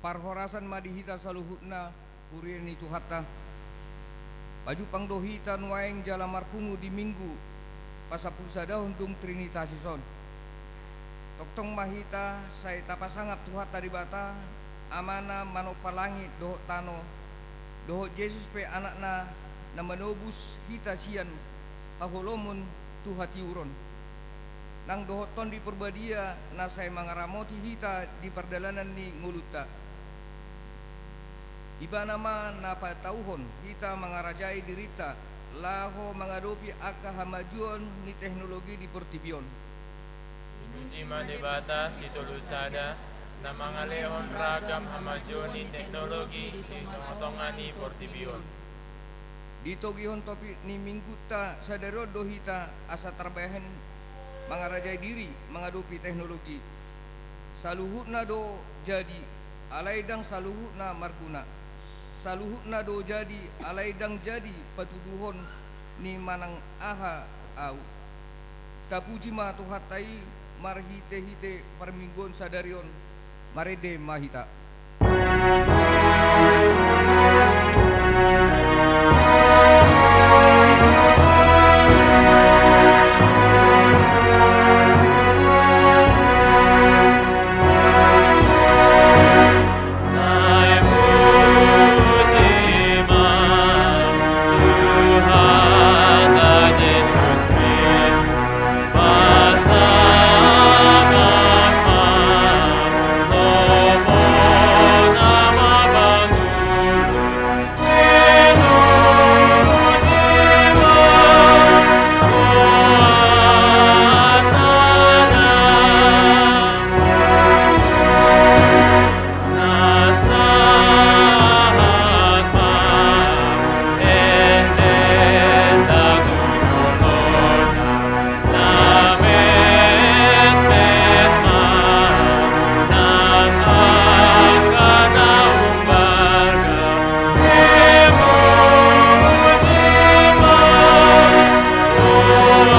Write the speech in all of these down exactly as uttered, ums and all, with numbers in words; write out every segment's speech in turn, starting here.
Parhorasan ma di hita saluhutna, huria ni Tuhanta. Pajumpang do hita nuaeng jala marpungu di Minggu pasampulusadahon dung Trinitatis on. Tongtong ma hita sai tapasangap Tuhanta Debata, Amana manompa langit dohot tano, dohot Jesus pe Anakna na manobus hita sian haholomon tu hatiuron. Nang dohot Tondi Parbadia na sai mangaramoti hita di pardalanan ni ngolunta. Ibana ma na patauhon hita mangarajai dirinta laho mangadopi angka hamajuon ni teknologi di portibi on. Dipuji ma Debata Sitolu Sada, na mangalehon ragam hamajuon ni teknologi di tongatonga ni portibi on. Ditogihon topik ni Minggunta sadari on do hita asa tarbahen mangarajai diri mangadopi teknologi. Saluhutna do jadi, alai ndang saluhutna marguna. Saluhutna do jadi, alai ndang jadi patuduhon ni manang aha ahu. Tapuji ma Tuhanta i marhitehite parmingguon sadari on. Marende ma hita. Sai puji ma Tuhanta Jesus Kristus. Na sahat ma endenta tu jolona, na metmet ma nang angka na umbaga. Dipuji ma Tuhan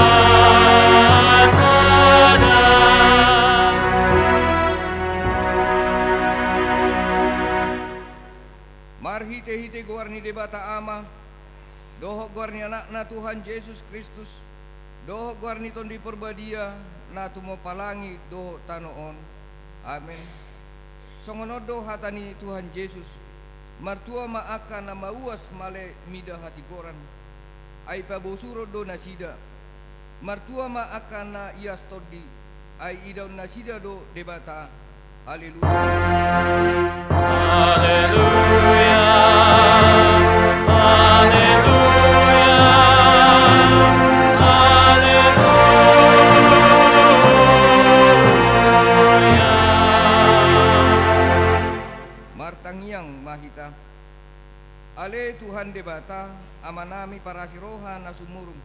Allah. Marhitehite goar ni Debata Ama, dohot goar ni Anakna Tuhan Jesus Kristus, dohot goar ni Tondi Parbadia, na tumompa langit dohot tano on. Amen. Songon on do hata ni Tuhan Jesus: Martua ma angka na mauas male mida hatigoran, ai pabosuron do nasida. Martua ma angka na ias tondi, ai idaon nasida do Debata. Haleluya. Haleluya. Haleluya. Haleluya. Martangiang ma hita. Ale Tuhan Debata, Amanami parasi roha na sumurung,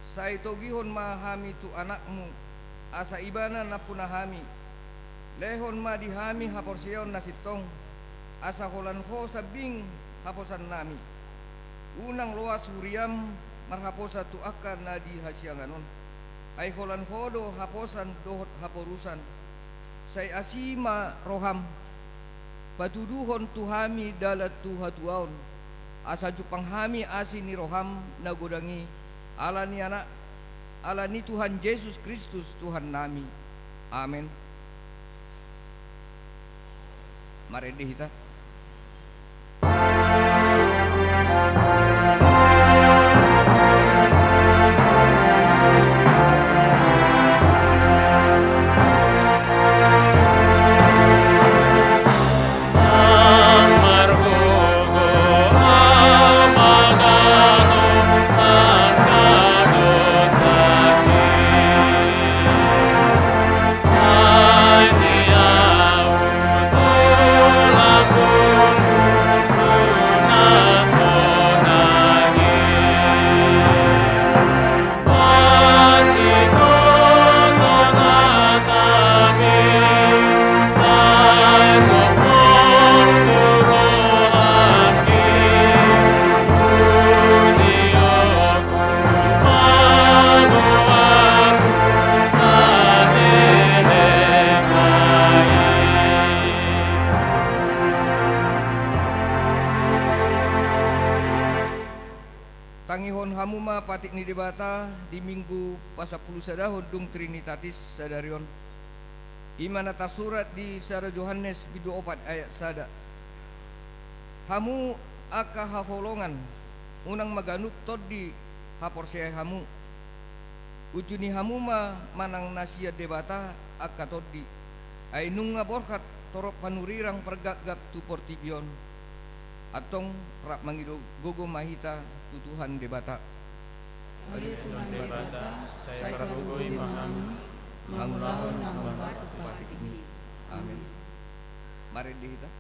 sai togihon ma hami tu Anakmu, asa Ibana nampuna hami. Lehon ma di hami haporseaon na sintong, asa holan Ho sambing haposannami. Unang loas huriam marhaposan tu angka na di hasiangan on, ai holan Ho do haposan dohot haporusan. Sai asi ma roham, patuduhon tu hami dalan tu hatuaon, asa jumpang hami asi ni roham na godang i, ala ni Anak, ala ni Tuhan Jesus Kristus Tuhannami. Amen. Marende hita. Hamu ma patik ni Debata di Minggu pasampulu sadahon dung Trinitatis sadari on. I ma na tarsurat di sada Johannes bindu opat ayat sada. Hamu angka haholongan, unang ma ganup tondi haporseai hamu. Uju ni hamu ma manang na sian Debata angka tondi. Ai nunga borhat torop panurirang pargapgap tu portibi on. Antong rap mangido gogo ma hita tu Tuhan Debata. Ale Tuhan Debata, sai pargogoi ma hami mangulahon na hombar tu patikmi. Amin. Marende hita.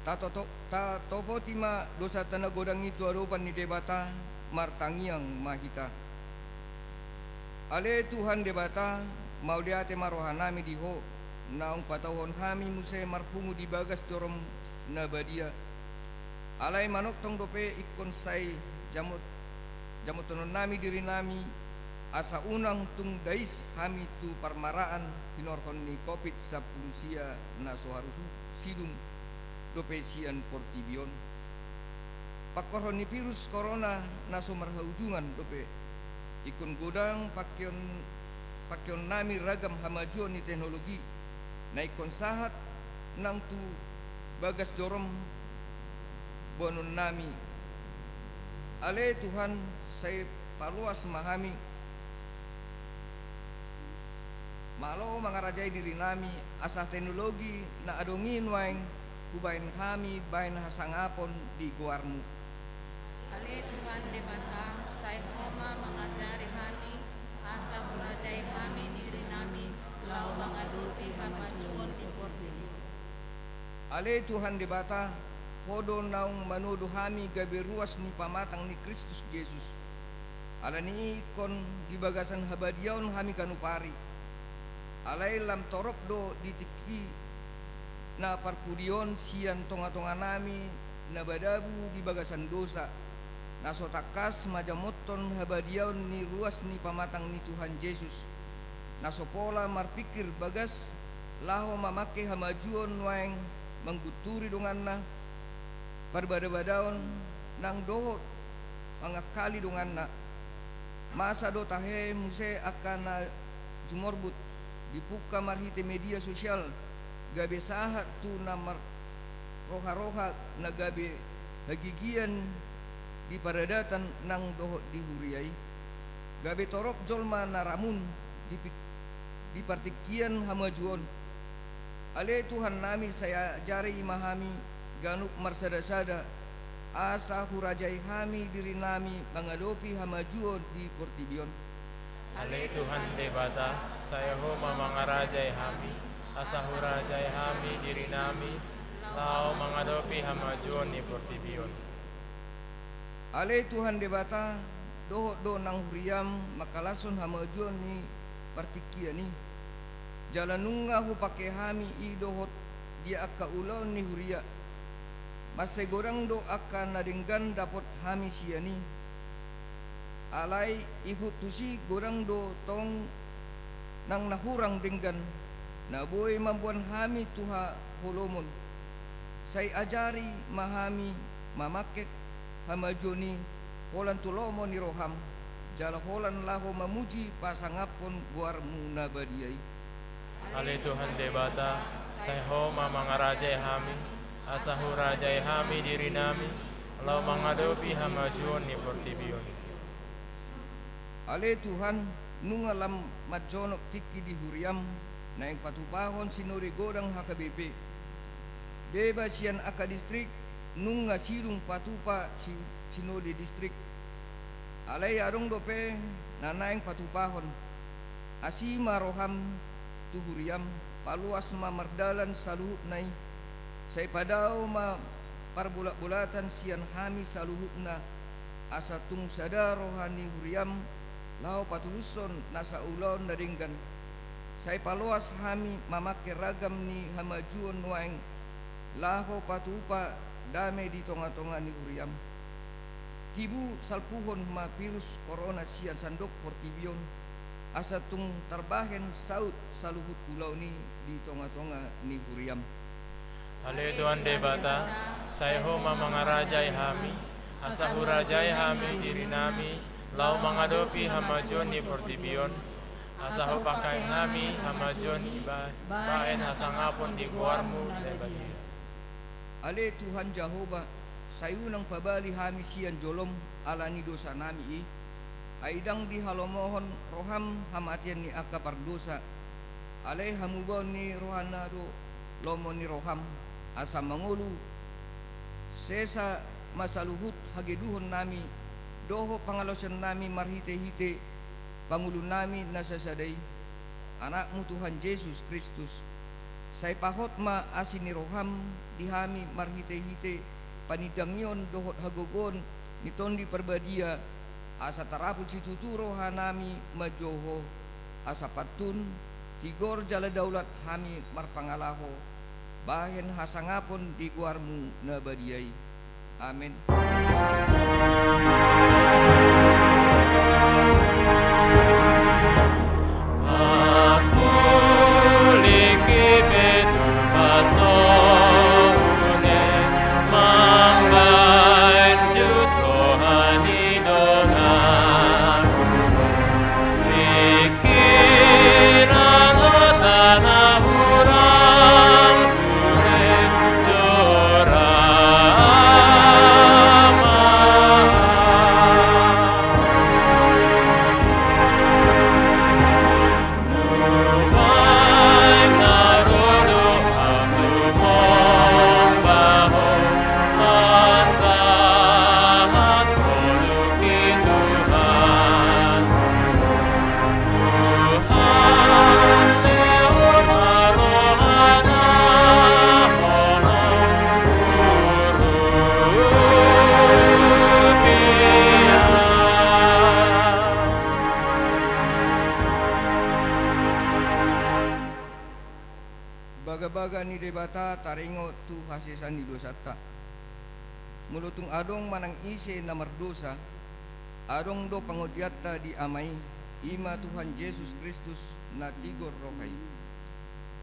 Tatoto-, tatopoti ma dosanta na godang i tu adopan ni Debata, martangiang ma hita. Ale Tuhan Debata, mauliate ma rohanami di Ho, naung patauhon hami muse marpungu di bagas jorom na badia. Alai manongtong dope ingkon sai jamot-, jamothononnami dirinami, asa unang tung dais hami tu parmaraan hinorhon ni Covid sampulu sia na so haru su-, sidung dope sian portibi on. Pangkorhon ni virus corona na so marhaujungan dope. Ingkon godang pangkeon-, pangkeonnami ragam hamajuon ni teknologi, na ingkon sahat nang tu bagas jorom boanonnami. Ale Tuhan, sai paloas ma hami. Malo mangarajai dirinami, asa teknologi na adong i nuaeng hubaen hami baen hasangapon di goarmu. Ale Tuhan Debata, sai Ho ma mangajari hami, asa hurajai hami dirinami, laho mangadopi hamajuon di portibi. Ale Tuhan Debata, Ho do naung manodo hami gabe ruas ni pamatang ni Kristus Jesus. Ala ni i ingkon di bagasan habadiaon hami ganup ari. Alai lam torop do di tingki na parpudi on sian tongatonganami na madabu di bagasan dosa, na so tangkas manjamothon habadiaon ni ruas ni pamatang ni Tuhan Jesus, na so pola marpingkir bagas laho mamangke hamajuon nuaeng manggunturi donganna, parbadabadaon nang dohot mangangkali donganna. Masa do tahe muse angka na jumorbut dipungka marhite media sosial, gabe sahat tu na marroharoha na gabe hagigian di paradatan nang dohot di huria i. Gabe torop jolma na ramun di pi-, di partingkian hamajuon. Ale Tuhannami, sai ajari ma hami ganup marsadasada, asa hurajai hami dirinami mangadopi hamajuon di portibi on. Ale Tuhan Debata, sai Ho ma mangarajai hami, asa hurajai hami dirinami laho mangadopi hamajuon ni portibi on. Ale Tuhan Debata, dohot do nang huriam mangkalashon hamajuon ni partingkian i. Jala nunga hupangke hami i dohot di angka ulaon ni huria. Mansai godang do angka na denggan dapot hami sian i. Alai ihut tusi godang do tong nang na hurang denggan, na boi mamboan hami tu haholomon. Sai ajari ma hami mamangke hamajuon i holan tu lomo ni roham, jala holan laho mamuji pasangaphon goarmu na badia i. Ale Tuhan Debata, sai Ho ma mangarajai hami, asa hurajai hami dirinami, laho mangadopi hamajuon ni portibi on. Ale Tuhan, nunga lam manjonok tingki di huriam, naeng patupahon sinode godang H K B P. Deba sian angka distrik, nunga sidung patupa si-, sinode distrik. Alai adong dope na naeng patupahon. Asi ma roham tu huriam, paloas ma mardalan saluhutna i. Sai padao ma parbolatbolatan sian hami saluhutna, asa tung sada roha ni huriam, laho patulushon nasa ulaon na denggan. Sai paloas hami mamangke ragam ni hamajuon nuaeng, laho patupa dame di tongatonga ni huriam. Tibu salpuhon ma virus korona sian sandok portibi on, asa tung tarbahen saut saluhut ulaon i di tongatonga ni huriam. Ale Tuhan Debata, sai Ho ma mangarajai hami, asa hurajai hami dirinami, laho mangadopi hamajuon ni portibi on, asa hupangkei hami hamajuon i ba-, bahen hasangapon di goarmu na badia. Ale Tuhan Jahowa, sai unang pabali hami sian jolom ala ni dosanami i. Ai ndang dihalomohon roham hamatean ni angka pardosa. Alai hamubaon ni rohana do lomo ni roham, asa mangolu sesa ma saluhut hageduhonnami dohot pangalaosionnami marhitehite Pangulunami na sasada i, Anakmu Tuhan Jesus Kristus. Sai pahot ma asi ni roham di hami marhitehite panindangion dohot hagogoon ni Tondi Parbadia, asa tarapul situtu rohanami manjou Ho, asa pantun, tigor jala daulat hami marpangalaho, bahen hasangapon di goarmu na badia i. Amen. Bagabaga ni Debata taringot tu hasesaan ni dosanta. Molo tung adong manang ise na mardosa, adong do pangondianta di Ama i, i ma Tuhan Jesus Kristus na tigor roha i.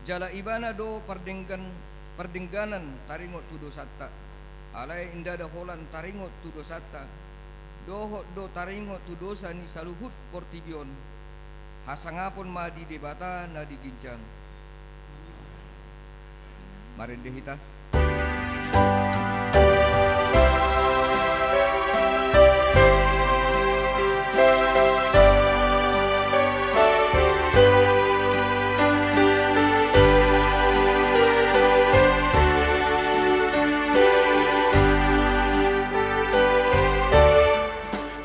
Jala Ibana do pardenggan-, pardengganan taringot tu dosanta. Alai ndada holan taringot tu dosanta, dohot do taringot tu dosa ni saluhut portibi on. Hasangapon ma di Debata na di ginjang. Marende hita.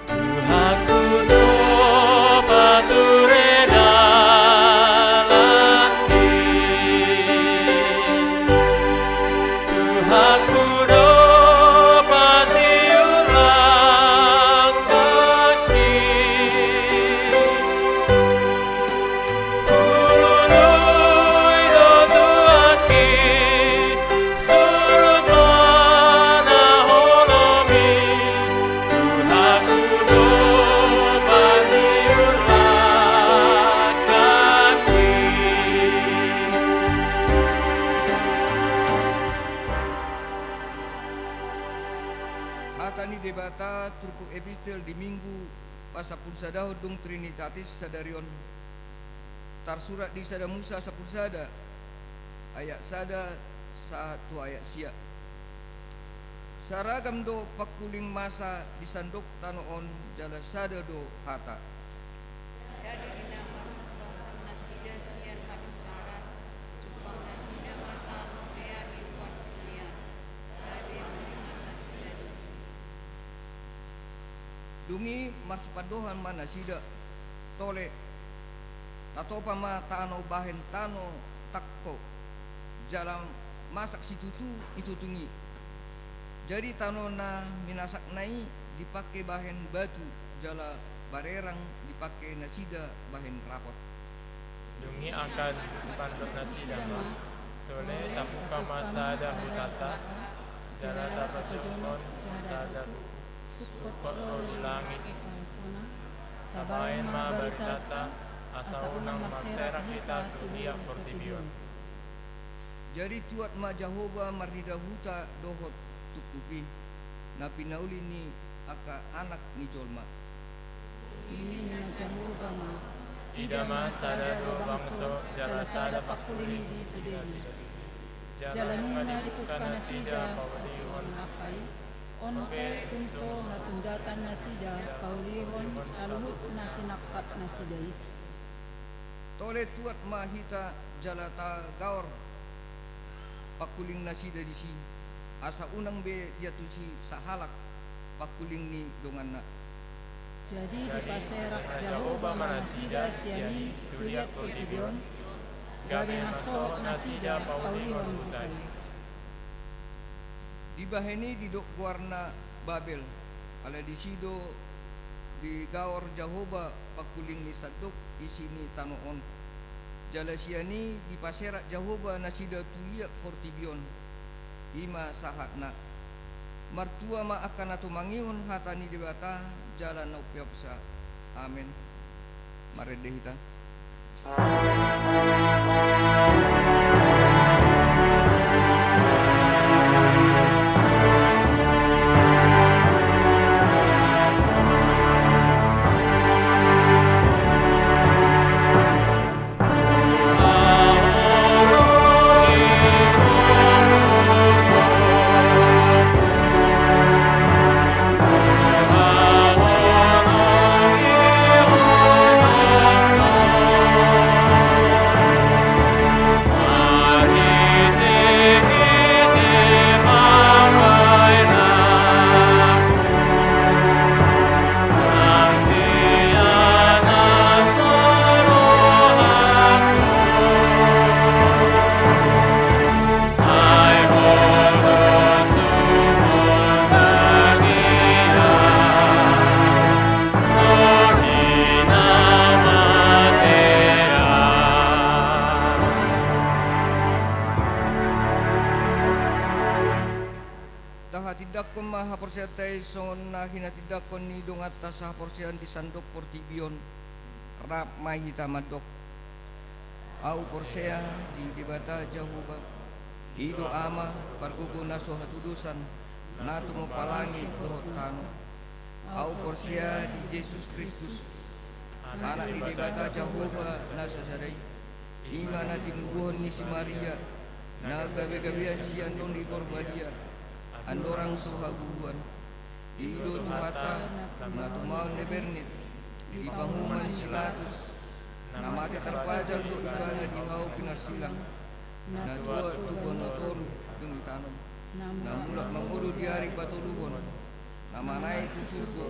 Tuhanku do pature dalanki. Sampulu sada dung Trinitatis sadari on. Tarsurat di Sada Musa sampulu sada, ayat sada sahat tu ayat sia. Saragam do pangkuling masa di sandok tano on, jala sada do hata. Jadi di na marhulasan nasida sian habis jalan, jumpang nasida ma tano hea di luat silean. Dung i marsipandohan ma nasida, tole, tatopa ma tano bahen tano tangko, jala masak situtu i tutung i. Jadi tano na minasakna i dipangke bahen batu, jala barerang dipangke nasida bahen rapot. Dung i angka dipandok nasida ma, tole, tabuka ma sada hutanta, jala tapajongjong sada tugu, sungkot ro di langit, tabahen ma baritanta, asa unang marserak hita tu liat portibi on. Jadi tuat ma Jahowa marnida huta dohot tungkup i, na pinauli ni angka anak ni jolma. Ninna Jahowa ma: Ida ma, sada do bangso jala sada pangkuling di sude i. Jala nunga dibuka nasida paulihon angka i, on pe tung so hasundatan nasida paulihon saluhut na sinangkap nasida i. Tole tuat ma hita jala tagaor pangkuling nasida disi, asa unang be diantusi sahalak pangkuling ni donganna. Jadi dipaserak Jahowa ma nasida sian i tu liat portibi on, gabe mansohot nasida paulihon huta i. Dibahen i didok goarna Babel, ala disi do digaor Jahowa pangkuling ni sandok isi ni tano on. Jala sian i dipaserak Jahowa nasida tu liat portibi on. I ma sahatna. Martua ma angka na tumangihon hata ni Debata jala na umpeopsa. Amen. Marende hita. Tahatindangkon ma haporseaonta i songon na hinatindangkon ni donganta sahaporseaon di sandok portibi on. Rap ma hita mandok. Ahu porsea di Debata Jahowa, i do Ama, pargogo na so hatudosan, na tumompa langit dohot tano. Ahu porsea di Jesus Kristus, Anak ni Debata Jahowa na so sada i. I ma na tinubuhon ni si Maria, na gabegabean sian Tondi Porbadia, andorang so habubuan. I do Tuhanta, na tumaon na bernit, di panguhuman ni si Pilatus, na mate tarpajal do ibana di hau pinarsilang, na tuat tu banua toru dung ditanom, na mulak mangolu di ari patoluhon, na manaek tu surgo,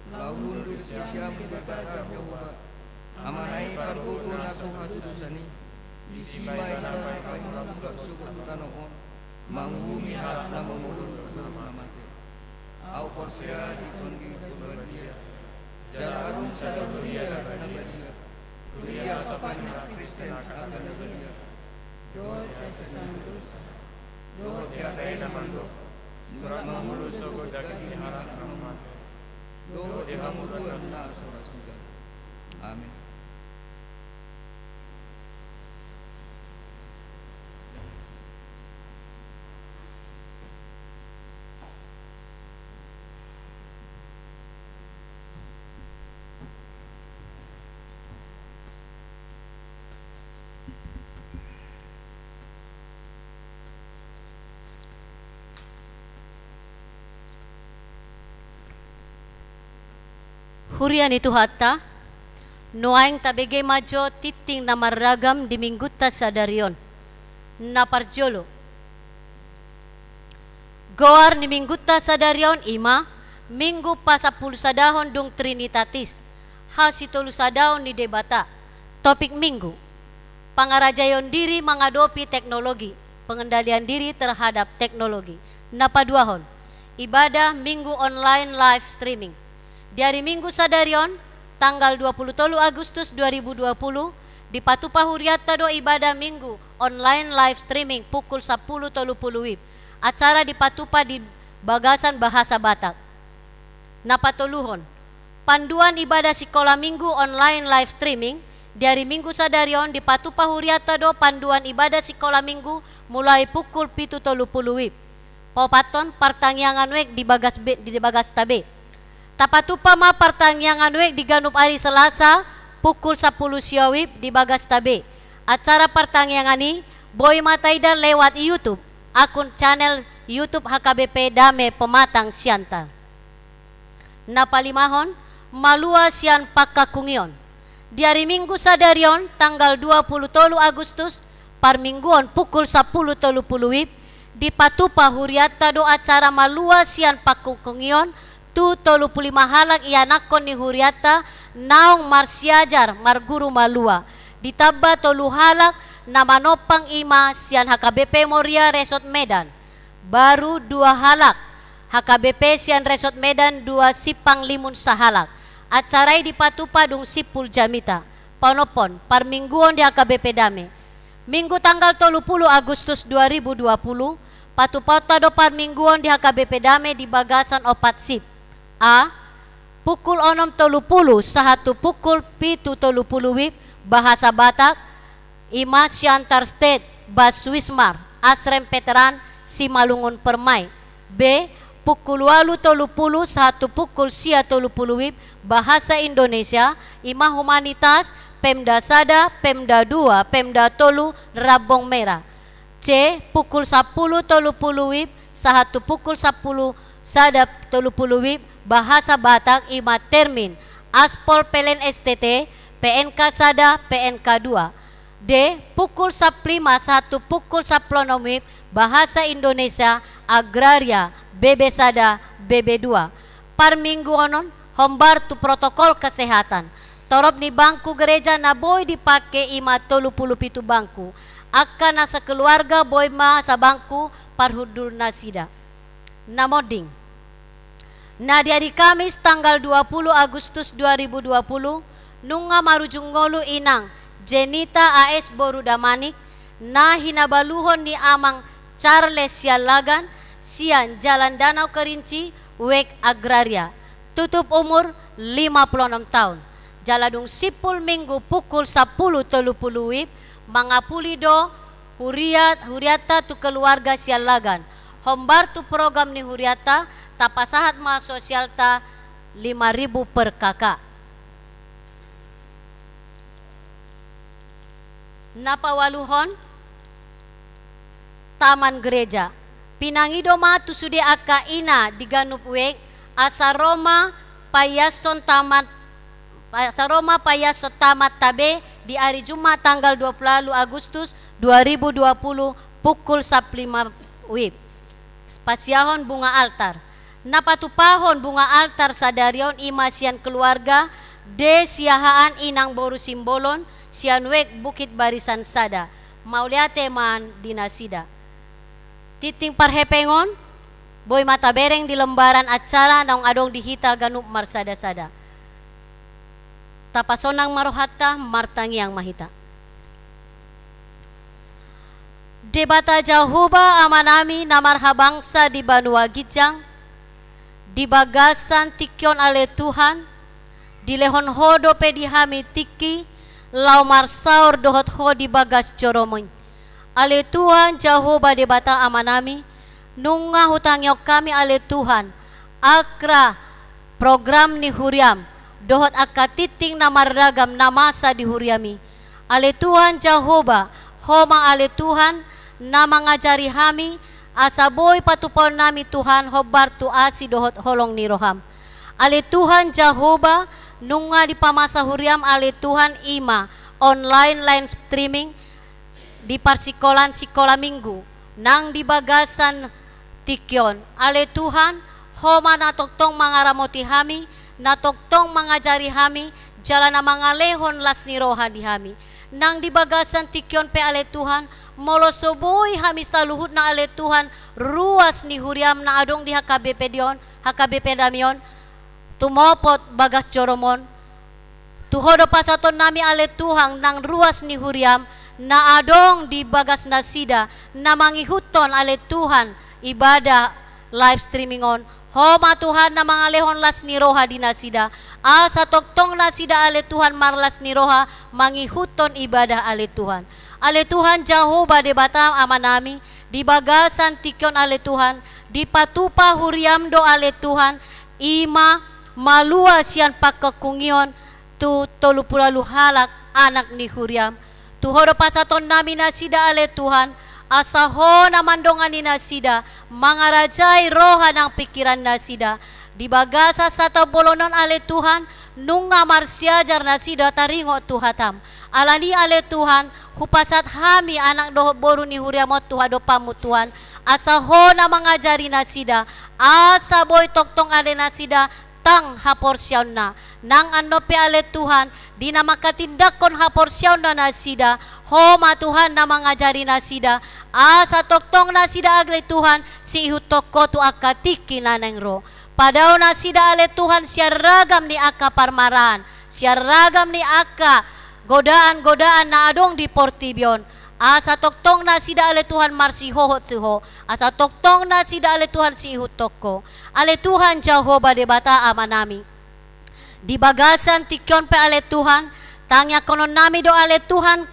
laho hundul di siamun Debata Jahowa, Amana i pargogo na so hatudosan i, disi ma ibana paimulak sogot tu tano on, manguhumi halak na mangolu dohot na mate. Ahu porsea di Tondi Porbadia, jala adong sada huria na badia, huria hatopan ni halak Kristen angka na badia, dohot di hasesaan dosa, dohot di hata i na mandok, mulak mangolu sogot daging ni halak na mate, dohot di hangoluan na so ra suda. Amen. Huria ni Tuhanta, nuaeng tabege ma jo tingting na marragam di minggunta sadari on. Na parjolo, goar ni minggunta sadari on i ma Minggu pasampulusadahon dung Trinitatis, hasitolusadaon ni Debata. Topik minggu: Pangarajaion diri mangadopi teknologi, pengendalian diri terhadap teknologi. Na paduahon, ibadah minggu online live streaming. Di ari Minggu sadari on, tanggal dua pulu tolu Agustus dua ribu dua pulu, dipatupa hurianta do ibadah minggu online live streaming pukul sampulu tolu pulu WIB. Acara dipatupa di bagasan bahasa Batak. Na patoluhon, panduan ibadah sikola minggu online live streaming. Di ari Minggu sadari on dipatupa hurianta do panduan ibadah sikola minggu mulai pukul pitu tolu pulu WIB. Paopathon, partangiangan wijk di bagas be, di bagasta be. Tapatupa ma partangiangan wijk di ganup ari Selasa pukul sampulu sia WIB di bagasta be. Acara partangiangan i boi ma taida lewat YouTube, akun channel YouTube H K B P Dame Pematang Siantar. Na palimahon, malua sian pangkangkungion. Di ari Minggu sadari on, tanggal dua pulu tolu Agustus, parmingguon pukul sampulu tolu pulu WIB, dipatupa hurianta do acara malua sian pangkangkungion tu tolu pulu lima halak ianakhon ni hurianta naung marsiajar marguru malua. Ditamba tolu halak na manompang i ma sian H K B P Moria Resort Medan. Baru dua halak, H K B P sian Resort Medan dua Simpang Limun sahalak. Acara i dipatupa dung simpul jamita. Paonomhon, parmingguon di H K B P Dame. Minggu tanggal tolu pulu Agustus dua ribu dua pulu, patupaonta do parmingguon di H K B P Dame di bagasan opat sip. A, pukul onom tolu pulu sahat tu pukul pitu tolu pulu WIB, bahasa Batak, i ma Siantar State, Bas Wismar, Asrem Veteran, Simalungun Permai. B, pukul ualu tolu pulu sahat tu pukul sia tolu pulu WIB, bahasa Indonesia, i ma Humanitas, Pemda sada, Pemda dua, Pemda tolu, Rambong Merah. C, pukul sampulu tolu pulu WIB sahat tu pukul sampulu sada tolu pulu WIB, bahasa Batak, i ma Termin, Aspol Pelen S T T, P N K sada, P N K dua. D, pukul sampulu lima sahat tu pukul sampulu onom WIB, bahasa Indonesia, Agraria, B B sada, B B dua. Parmingguon on hombar tu protokol kesehatan. Torop ni bangku gereja na boi dipake i ma tolu pulu pitu bangku. Angka na sakeluarga boi ma sabangku parhundulnasida. Na monding. Na di ari Kamis tanggal dua pulu Agustus dua ribu dua pulu, nunga marujung ngolu inang Jenita A S boru Damanik, na hinabaluhon ni amang Charles Siallagan, sian Jalan Danau Kerinci, Wijk Agraria. Tutup umur lima pulu onom taon. Jala dung simpul Minggu pukul sampulu tolu pulu WIB, mangapuli do huriat, huriatta tu keluarga Siallagan. Hombar tu program ni huriatta, tapasahat ma sosialta lima ribu per K K. Na paualuhon, taman gereja. Pinangido ma tu sude angka ina di ganup wijk, asa ro ma paiashon taman, asa ro ma paiashon taman ta be di ari Jumat tanggal dua pulu ualu Agustus dua ribu dua pulu, pukul sampulu lima WIB. Pasiahon bunga altar. Na patupahon bunga altar sadari on i ma sian keluarga D. Siahaan inang boru Simbolon, sian wijk Bukit Barisan sada. Mauliate ma di nasida. Tingting parhepeng on, boi ma tabereng di lembaran acara naung adong di hita ganup marsada-sada. Tapasonang ma rohanta, martangiang ma hita. Debata Jahowa Amanami na marhabangsa di banua ginjang, di bagasan tingki on ale Tuhan, dilehon Ho dope di hami tingki, laho marsaor dohot Ho di bagas joroMi. Ale Tuhan Jahowa Debata Amanami, nunga hutangihon hami ale Tuhan, angka program ni huriaM, dohot angka tingting na marragam na masa di huriaMi. Ale Tuhan Jahowa, Ho ma ale Tuhan, na mangajari hami, asa boi patupaonnami Tuhan hombar tu asi dohot holong ni rohaM. Ale Tuhan Jahowa, Nunga dipamasa huriam ale Tuhan i ma online live streaming di parsikolaan sikola minggu nang di bagasan tingki on. Ale Tuhan, Ho ma na tongtong mangaramoti hami, na tongtong mangajari hami, jala na mangalehon las ni roha di hami. Nang di bagasan tingki on pe ale Tuhan, molo so boi hami saluhutna ale Tuhan, ruas ni huriam na adong di H K B P di on, H K B P Dami on, tumopot bagas jorom on. Tu Ho do pasahatonnami ale Tuhan nang ruas ni huriam na adong di bagas nasida na mangihuthon ale Tuhan ibadah live streaming on. Ho ma Tuhan na mangalehon las ni roha di nasida, asa tongtong nasida ale Tuhan marlas ni roha mangihuthon ibadah ale Tuhan. Ale Tuhan Jahowa Debata Amanami, di bagasan tingki on ale Tuhan, dipatupa huriam do ale Tuhan, i ma malua sian pangkungkungion tu tolu pulu ualu halak anak ni huriam. Tu Ho do pasahatonnami nasida ale Tuhan, asa Ho na mandongani nasida, mangarajai roha nang pingkiran nasida. Di bagasan sataon bolon on ale Tuhan, nunga marsiajar nasida taringot tu hatam. Alani ale Tuhan, hupasahat hami anak dohot boru ni huriam on tu adopanmu Tuhan, asa Ho na mangajari nasida, asa boi tongtong ale nasida tang haporseaonna. Nang annon pe ale Tuhan, di na manghatindanghon haporseaonna nasida, Ho ma Tuhan na mangajari nasida, asa tongtong nasida ale Tuhan siihuthon Ho tu angka tingki na naeng ro. Padao nasida ale Tuhan sian ragam ni angka parmaraan, sian ragam ni angka godaan-godaan na adong di portibi on. Asa tongtong nasida ale Tuhan marsihohot tu Ho, asa tongtong nasida ale Tuhan siihuthon Ho. Ale Tuhan Jahowa Debata Amanami, di bagasan tingki on pe ale Tuhan, tangiangkononnami do ale Tuhan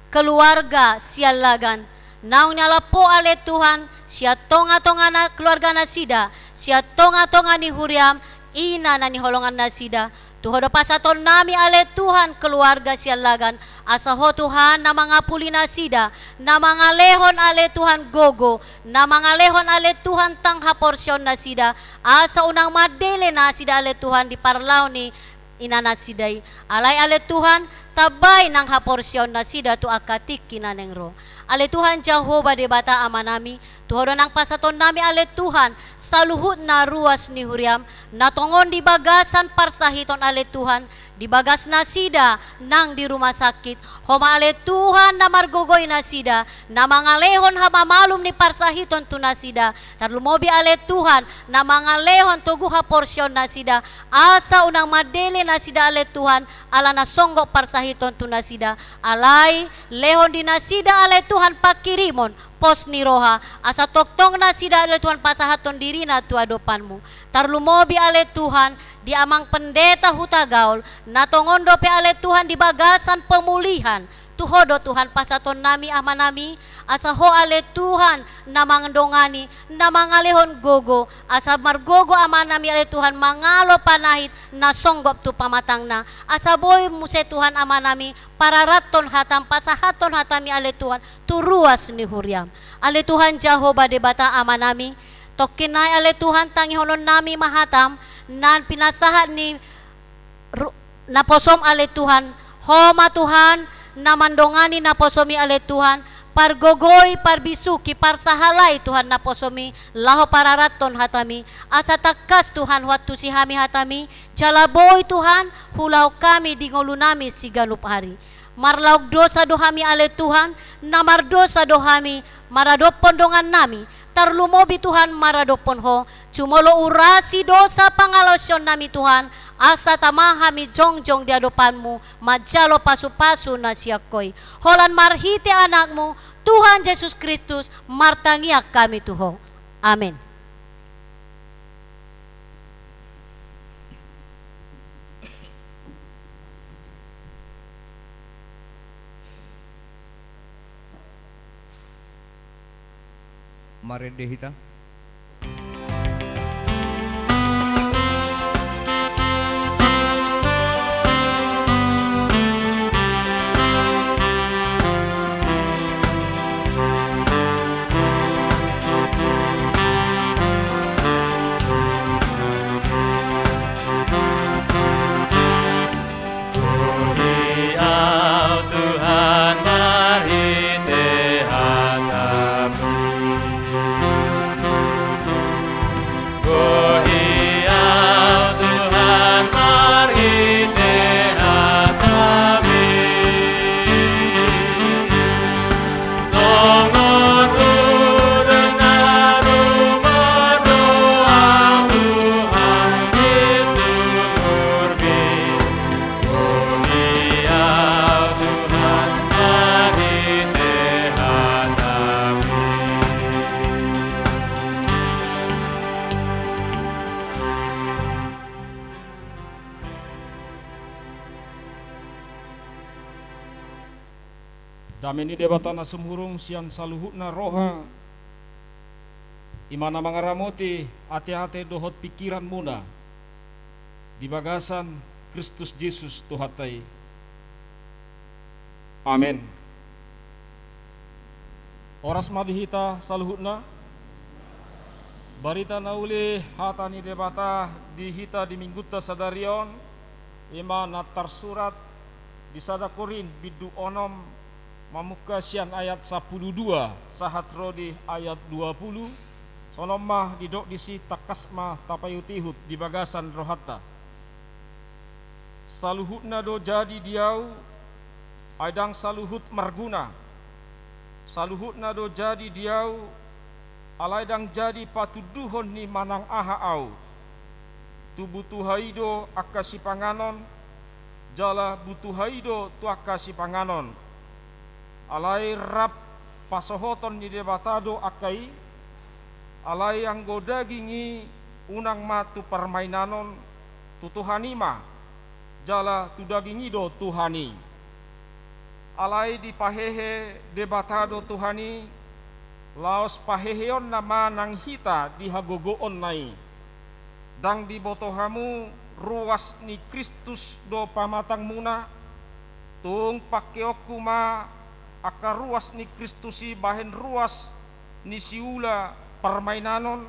keluarga Siallagan. Naung nialap Ho ale Tuhan sian tonga-tonga na keluarga nasida, sian tonga-tonga ni huriam, ina na niholongan nasida. Tu Ho do pasahatonnami ale Tuhan keluarga Siallagan, asa Ho Tuhan na mangapuli nasida, na mangalehon ale Tuhan gogo, na mangalehon ale Tuhan tang haporseaon nasida, asa unang mandele nasida ale Tuhan di parlao ni ina nasida i. Alai ale Tuhan, tambai nang haporseaon nasida tu angka tingki na naeng ro. Ale Tuhan Jahowa Debata Amanami, tu Ho do nang pasahatonnami ale Tuhan saluhutna ruas ni huriam, na tongon di bagasan parsahiton ale Tuhan, di bagas nasida nang di rumah sakit. Ho ma ale Tuhan na margogoi nasida, na mangalehon hamamalum ni parsahiton tu nasida. Tarlumobi ale Tuhan na mangalehon togu haporseaon nasida, asa unang mandele nasida ale Tuhan ala na songgop parsahiton tu nasida. Alai lehon di nasida ale Tuhan pangkirimon pos ni roha, asa tongtong nasida ale Tuhan pasahathon dirina tu adopanmu. Tarlumobi ale Tuhan di Amang Pendeta Hutagaol, na tongon dope ale Tuhan di bagasan pemulihan. Tu Ho do Tuhan pasahatonnami Amanami, asa Ho ale Tuhan na mandongani, na mangalehon gogo, asa margogo Amanami ale Tuhan mangalo panahit na songgop tu pamatangna. Asa boi muse Tuhan Amanami pararathon hatam, pasahathon hatami ale Tuhan tu ruas ni huriam. Ale Tuhan Jahowa Debata Amanami, tongkin nai ale Tuhan tangihononnami ma hatam na pinasahat ni ru-, naposom ale Tuhan. Ho ma Tuhan na mandongani naposom i ale Tuhan, pargogoi, parbisuki, parsahalai Tuhan naposom i laho pararathon hatami. Asa tangkas Tuhan huantusi hami hatami, jala boi Tuhan huulahon hami di ngolunami siganup ari. Marlaok dosa do hami ale Tuhan, na mardosa do hami maradophon dongannami, tarlumobi Tuhan maradophon Ho. Jumolo urasi dosa pangalaosionnami Tuhan, asa tama hami jongjong di adopanmu manjalo pasupasu na sian Ho i. Holan marhite Anakmu Tuhan Jesus Kristus martangiang hami tu Ho. Amen. Marende hita. Dame ni Debata na sumurung sian saluhutna roha, i ma na mangaramoti ateate dohot pingkiranmuna di bagasan Kristus Jesus Tuhanta i. Amen. Horas ma di hita saluhutna. Barita na uli hata ni Debata di hita di minggunta sadari on, i ma na tarsurat di sada Korint bindu onom, mamungka sian ayat sampulu dua sahat ro di ayat dua pulu. Songon on ma didok disi, tangkas ma tapaihutihut di bagasan rohanta. Saluhutna do jadi di ahu, ai ndang saluhut marguna. Saluhutna do jadi di ahu, alai ndang jadi patunduhon ni manang aha ahu. Tu butuha i do angka sipanganon, jala butuha i do tu angka sipanganon. Alai rap pasohoton ni Debata do angka i. Alai anggo daging i, unang ma tu parmainanon, tu Tuhan i ma, jala tu daging i do Tuhan i. Alai dipahehe Debata do Tuhan i, laos paheheonna ma nang hita di hagogoonna i. Ndang diboto hamu ruas ni Kristus do pamatangmuna? Tung pangkeonku ma angka ruas ni Kristus i bahen ruas ni siula parmainanon?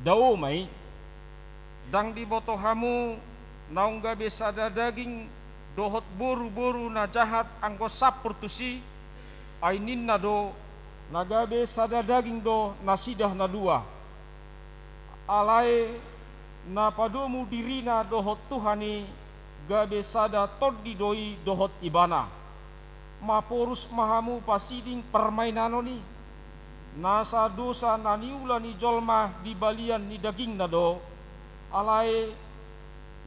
Dao ma i. Ndang diboto hamu naung gabe sada daging dohot boruboru na jahat anggo sampur tusi? Ai ninna do, na gabe sada daging do nasida na dua. Alai na padomu dirina dohot Tuhan i, gabe sada tondi do i dohot ibana. Maporus ma hamu pasiding parmainanon i. Nasa dosa na niula ni jolma di balian ni dagingna do. Alai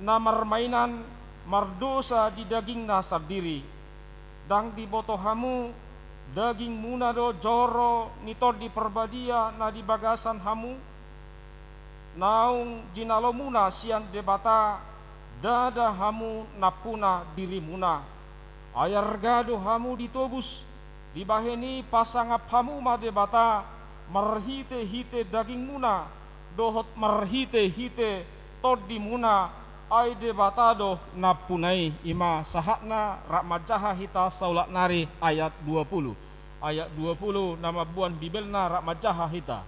na marmainan mardosa di dagingna sandiri. Ndang diboto hamu, dagingmuna do joro ni Tondi Parbadia na di bagasan hamu, naung jinalomuna sian Debata, ndada hamu nampuna dirimuna. Ai arga do hamu ditobus, dibahen i pasangap hamu ma Debata marhitehite dagingmuna dohot marhitehite tondimuna. Ai Debata do nampuna i. I ma sahatna. Rap manjaha hita saulak nari ayat dua pulu. Ayat dua pulu na mamboan Bibelna, rap manjaha hita.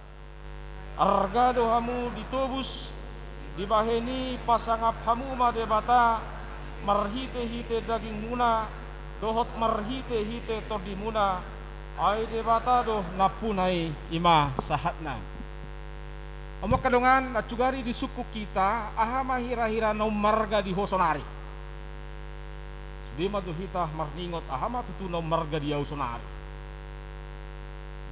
Arga do hamu ditobus, dibahen i pasangap hamu ma Debata marhitehite dagingmuna dohot marhitehite tondimuna. Ai Debata do nampuna i. I ma sahatna. Amang angka dongan, na sugari disungkun hita, aha ma hirahira na ummarga di ho sonari? Sude ma jo hita marningot, aha ma tutu na ummarga di ahu sonari?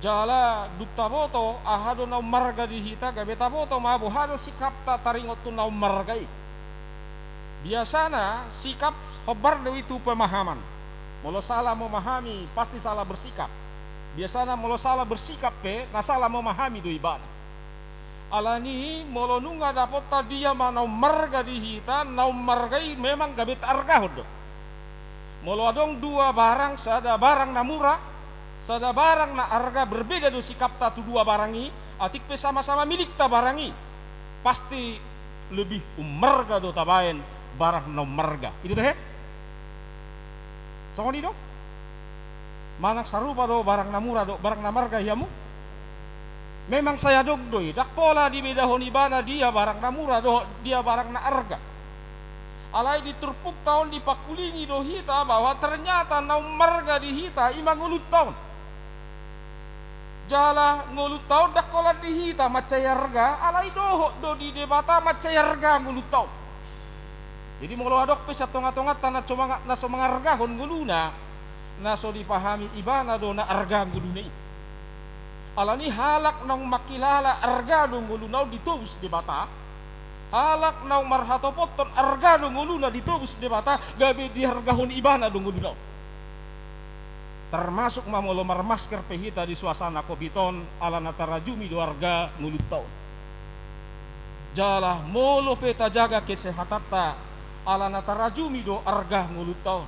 Jala dung taboto aha do na ummarga di hita, gabe taboto ma boha do sikapta taringot tu na ummarga i. Biasana sikap hombar do i tu pemahaman. Molo salah memahami, pasti salah bersikap. Biasana molo salah bersikap pe, na salah memahami do ibana. Alani i, molo nunga dapotta dia ma na ummarga di hita, na ummarga i memang gabe taargahon do. Molo adong dua barang, sada barang na mura, sada barang na arga, berbeda do sikapta tu dua barang i, atik pe sama-sama milikta barang i, pasti lebih ummarga do tabaen barang na ummarga. I do tehe? Songon i do? Manang sarupa do barang na mura dohot barang na marga i hamu? Memang sai adong do i, ndang pola dibedahon ibana dia barang na mura dohot dia barang na arga. Alai di turpukta on dipangkulingi do hita bahwa ternyata na ummarga di hita i ma ngolunta on. Jala ngolunta on ndang holan di hita mansai arga, alai dohot do di Debata mansai arga ngolunta on. Jadi molo adong pe sian tonga-tonganta na so manga-, na so mangargahon ngoluna, na so dipahami ibana do na arga ngoluna i. Alani halak naung mangkilala arga do ngoluna on ditobus Debata, halak naung marhatopothon arga do ngoluna ditobus Debata, gabe diargahon ibana do ngoluna on. Termasuk ma molo marmasker pe hita di suasana covid on, ala na tarajumi do arga ngolunta on. Jala molo pe tajaga kesehatanta, ala na tarajumi do arga ngolunta on.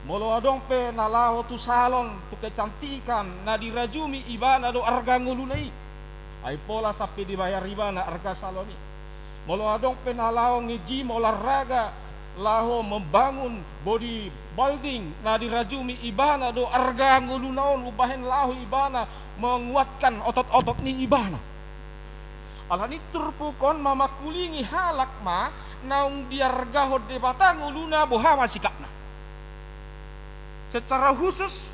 Molo adong pe na laho tu salon, tu kecantikan, na dirajumi ibana do arga ngoluna i. Ai pola sampe dibayar ibana arga salon i. Molo adong pe na laho nge-gym olahraga, laho membangun body building, na dirajumi ibana do arga ngoluna on umbahen laho ibana menguatkan otot-otot ni ibana. Alani turpuk on ma mangkulingi halak ma naung diargahon Debata ngoluna, boha ma sikapna. Secara khusus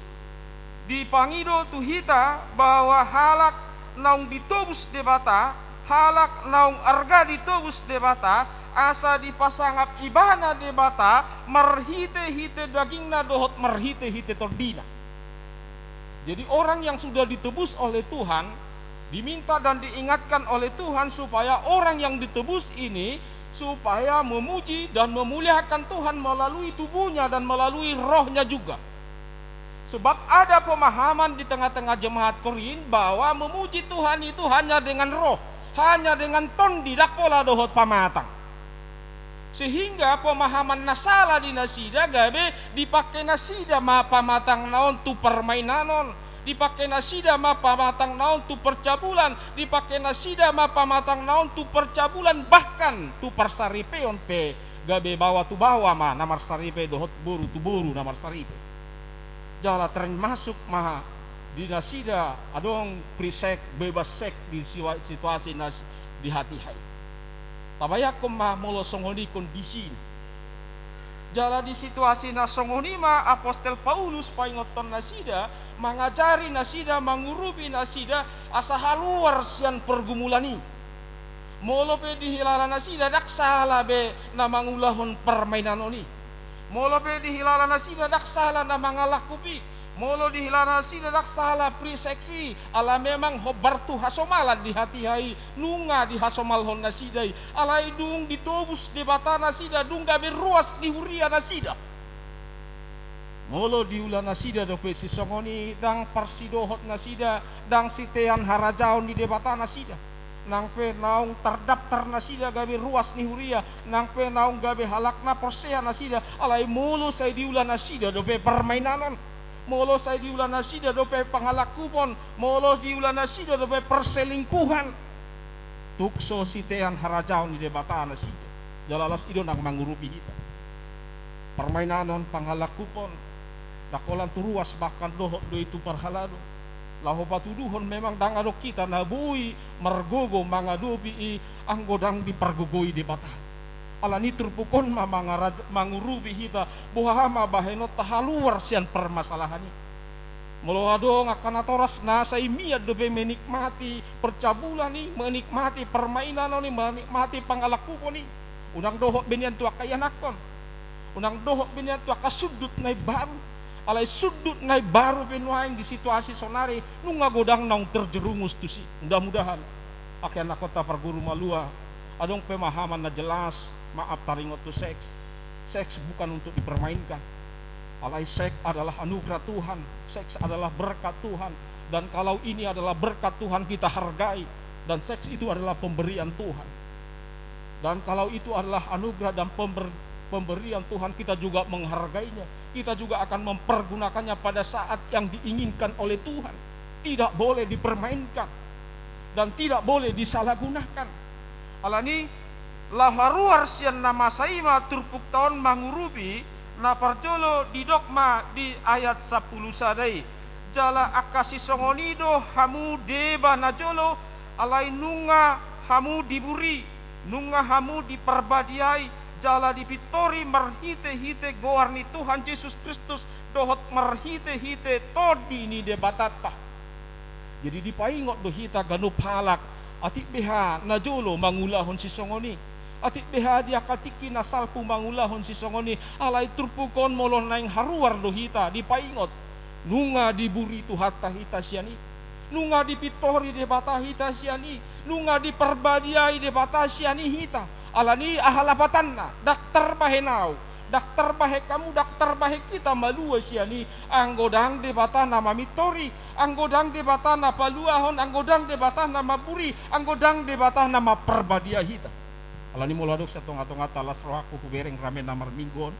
dipangido tu hita bahwa halak naung ditobus Debata, halak naung arga ditobus Debata, asa dipasangap ibana Debata marhite-hite dagingna dohot marhite-hite tondina. Jadi orang yang sudah ditebus oleh Tuhan, diminta dan diingatkan oleh Tuhan supaya orang yang ditebus ini supaya memuji dan memuliakan Tuhan melalui tubuhnya dan melalui rohnya juga. Sebab ada pemahaman di tengah-tengah jemaat Korint bahwa memuji Tuhan itu hanya dengan roh, hanya dengan tondi, ndang pola dohot pamatang. Sehingga pemahaman na sala di nasida gabe dipake nasida ma pamatangna on tu parmainanon, dipake nasida ma pamatangna on tu parcabulan, dipake nasida ma pamatangna on tu parcabulan, bahkan tu parsaripeon pe gabe baoa tu baoa ma na marsaripe dohot boru tu boru na marsaripe. Jala termasuk ma di nasida adong free sex, bebas seks di siwa-, situasi nas-, di hatiha i. Tabayangkon ma molo songon i kondisina. Jala di situasi na songon i ma apostel Paulus paingothon nasida, mangajari nasida, mangurupi nasida asa haluar sian pergumulan i. Molo pe dihilala nasida ndang sala be na mangulahon parmainanon i. Molo pe dihilala nasida ndang sala na mangalangkup i. Molo dihilala nasida ndang sala free sex i, ala memang hombar tu hasomalan di hatiha i, nunga dihasomalhon nasida i. Alai dung ditobus Debata nasida, dung gabe ruas ni huria nasida. Molo diula nasida dope sisongon i, ndang parsidohot nasida, ndang sitean harajaon ni Debata nasida. Nang pe naung tardaptar nasida gabe ruas ni huria, nang pe naung gabe halak na porsea nasida, alai molo sai diula nasida dope parmainanon, molo sai diula nasida dope pangalangkupon, molo diula nasida dope perselingkuhan, tung so sitean harajaon ni Debata nasida. Jala laos i do nang mangurupi hita. Parmainanon, pangalangkupon, ndang holan tu ruas, bahkan dohot do i tu parhalado. Laho patuduhon memang ndang adong hita na boi margogo mangadopi i anggo ndang dipargogoi Debata. Alani turpuk on ma mangaraj-, mangurupi hita, boha ma bahenonta haluar sian parmasalahan i. Molo adong angka natoras na sai mian dope menikmati percabulan i, menikmati parmainanon i, menikmati pangalangkupon i, unang dohot be nian tu angka ianakhon. Unang dohot be nian tu angka sundut na imbaru. Alai sundut na imbaru pe nuaeng di situasi saonari nunga godang naung terjerumus tusi. Mudah-mudahan angka ianakhonta parguru malua adong pemahaman na jelas, maaf, taringot tu seks. Seks bukan untuk dipermainkan. Alai seks adalah anugerah Tuhan, seks adalah berkat Tuhan. Dan kalau ini adalah berkat Tuhan, kita hargai. Dan seks itu adalah pemberian Tuhan. Dan kalau itu adalah anugerah dan pember-, pemberian Tuhan, kita juga menghargainya. Kita juga akan mempergunakannya pada saat yang diinginkan oleh Tuhan. Tidak boleh dipermainkan dan tidak boleh disalahgunakan. Alani, laho haruar sian na masa i ma turpukta on mangurupi. Na parjolo didok ma di ayat sampulu sada i: Jala angka sisongon i do hamu deba najolo, alai nunga hamu diburi, nunga hamu diparbadiai, jala dipintori marhite-hite goar ni Tuhan Jesus Kristus dohot marhite-hite Tondi ni Debatanta. Jadi dipaingot do hita ganup halak, atik beha najolo mangulahon sisongon i, atik beha di angka tingki na salpu mangulahon sisongon i, alai turpuk on molo naeng haruar do hita dipaingot, nunga diburi Tuhanta hita sian i, nunga dipintori Debata hita sian i, nunga diparbadiai Debata sian i hita. Alani aha lapatanna? Ndang tarbahen au, ndang tarbahen hamu, ndang tarbahen hita malua sian i, anggo ndang Debata na mamintori, anggo ndang Debata na paluahon, anggo ndang Debata na mamburi, anggo ndang Debata na mamparbadia hita. Alani molo adong sian tonga-tonganta, las rohangku hubereng rame na marminggu on.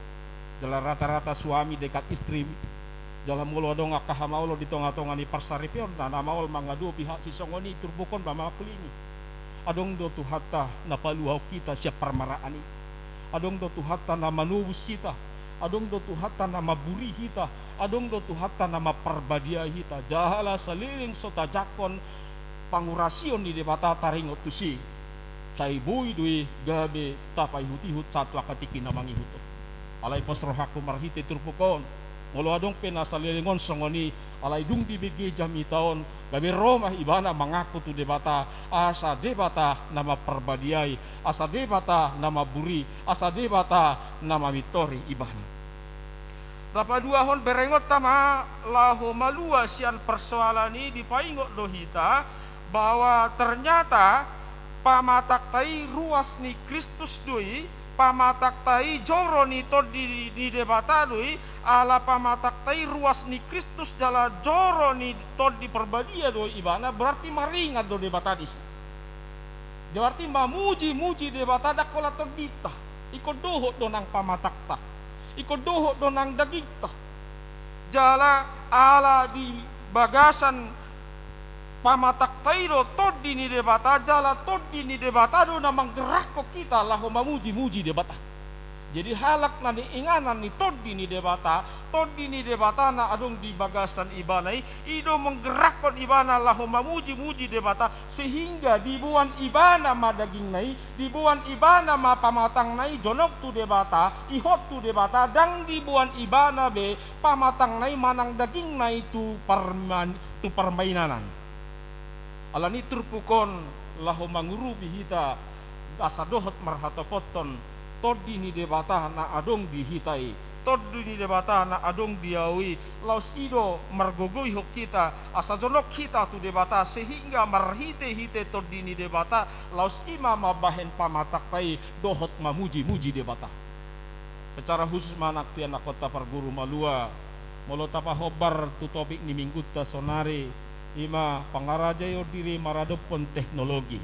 Jala rata-rata suami dekat istri. Jala molo adong angka hamaolon di tonga-tonga ni parsaripeon, na maol mangadopi hal sisongon i, turpuk on ma mangkilini. Adong do Tuhanta na paluahon hita sian parmaraan i. Adong do Tuhanta na manobus hita. Adong do Tuhanta na mamburi hita. Adong do Tuhanta na mamparbadiai hita. Jala saleleng so tajangkon pangurasion ni Debata taringot tusi, sai boi do i gabe tapaihut-ihut sahat tu angka tingki na mangihut on. Alai pos rohangku marhite turpuk on, molo adong pe na saleleng on songon i, alai dung dibege jamita on, gabe ro ma ibana mangaku tu Debata, asa Debata na mamparbadiai, asa Debata na mamburi, asa Debata na mamintori ibana. Na paduahon, berengonta ma laho malua sian persoalan i, dipaingot do hita bahwa ternyata pamatangta i ruas ni Kristus do i, pamatangta i joro ni Tondi ni Debata do i, ala pamatangta i ruas ni Kristus jala joro ni Tondi Parbadia do ibana, berarti maringan do Debata disi. Berarti mamuji-muji Debata ndang holan tondinta. Ingkon dohot do nang pamatangta. Ingkon dohot do nang dagingta. Jala ala di bagasan pamatangta i do Tondi ni Debata, jala Tondi ni Debata do na manggerakkon hita laho mamuji-muji Debata. Jadi halak na niinganan ni Tondi ni Debata, Tondi ni Debata na adong di bagasan ibana i, i do manggerakkon ibana laho mamuji-muji Debata, sehingga diboan ibana ma dagingna i, diboan ibana ma pamatangna i jonok tu Debata, ihot tu Debata, ndang diboan ibana be pamatangna i manang dagingna i tu parman-, tu parmainanan. Alani turpuk on laho mangurupi hita, asa dohot marhatopothon Tondi ni Debata na adong di hita i, Tondi ni Debata na adong di ahu i, laos i do margogoihon hita, asa jonok hita tu Debata, sehingga marhite-hite Tondi ni Debata, laos i ma mambahen pamatangta i dohot mamuji-muji Debata. Secara khusus ma nang tu ianakhonta parguru malua, molo tapahombar tu topik ni minggunta sonari, i ma pangarajaion diri maradophon teknologi.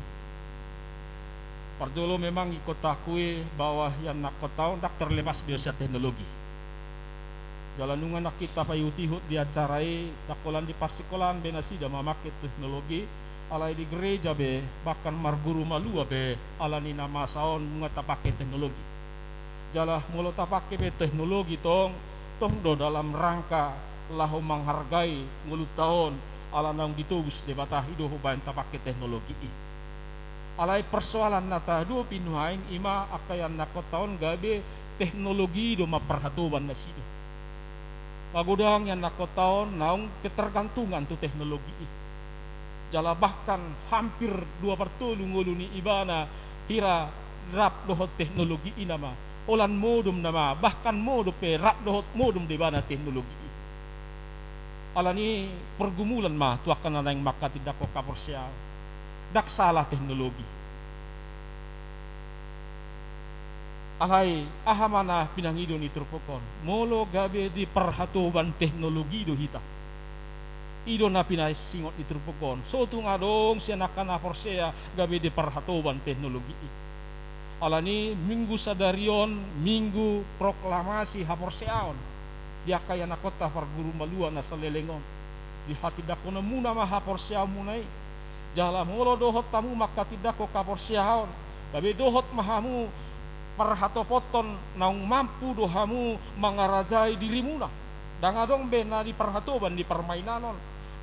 Parjolo memang ingkon taakui bahwa ianakhonta on ndang terlepas be on sian teknologi. Jala nunga nangkin tapaihut-ihut di acara i, ndang holan di parsikolaan be nasida mamake teknologi, alai di gereja be, bahkan marguru malua be, alani na masa on nunga tapake teknologi. Jala molo tapake be teknologi tong, tong do dalam rangka laho manghargai ngolunta on, ala naung ditobus Debata i do umbahen tapake teknologi i. Alai persoalan na tahadopi nuaeng i ma angka ianakhonta on gabe teknologi i do mamparhatoban nasida. Magodang ianakhonta on naung ketergantungan tu teknologi i. Jala bahkan hampir dua partolu ngolu ni ibana hira rap dohot teknologi i nama. Holan modom nama, bahkan modom pe rap dohot modom do ibana teknologi i. Alani pergumulan ma tu angka na naeng manghatindanghon haporseaon. Ndang sala teknologi. Alai, aha ma na pinangido ni turpuk on? Molo gabe diparhatoban teknologi do hita. I do na pinasingot ni turpuk on. So tung adong sian angka na porsea gabe diparhatoban teknologi i. Alani minggu sadari on, minggu proklamasi haporseaon. Di angka ianakhonta parguru malua na saleleng on. Di hatindangkononmuna ma haporseaonmuna i. Jala molo dohot hamu manghatindanghon haporseaon, gabe dohot ma hamu parhatopothon naung mampu do hamu mangarajai dirimuna. Ndang adong be na diparhatoban ni parmainanon,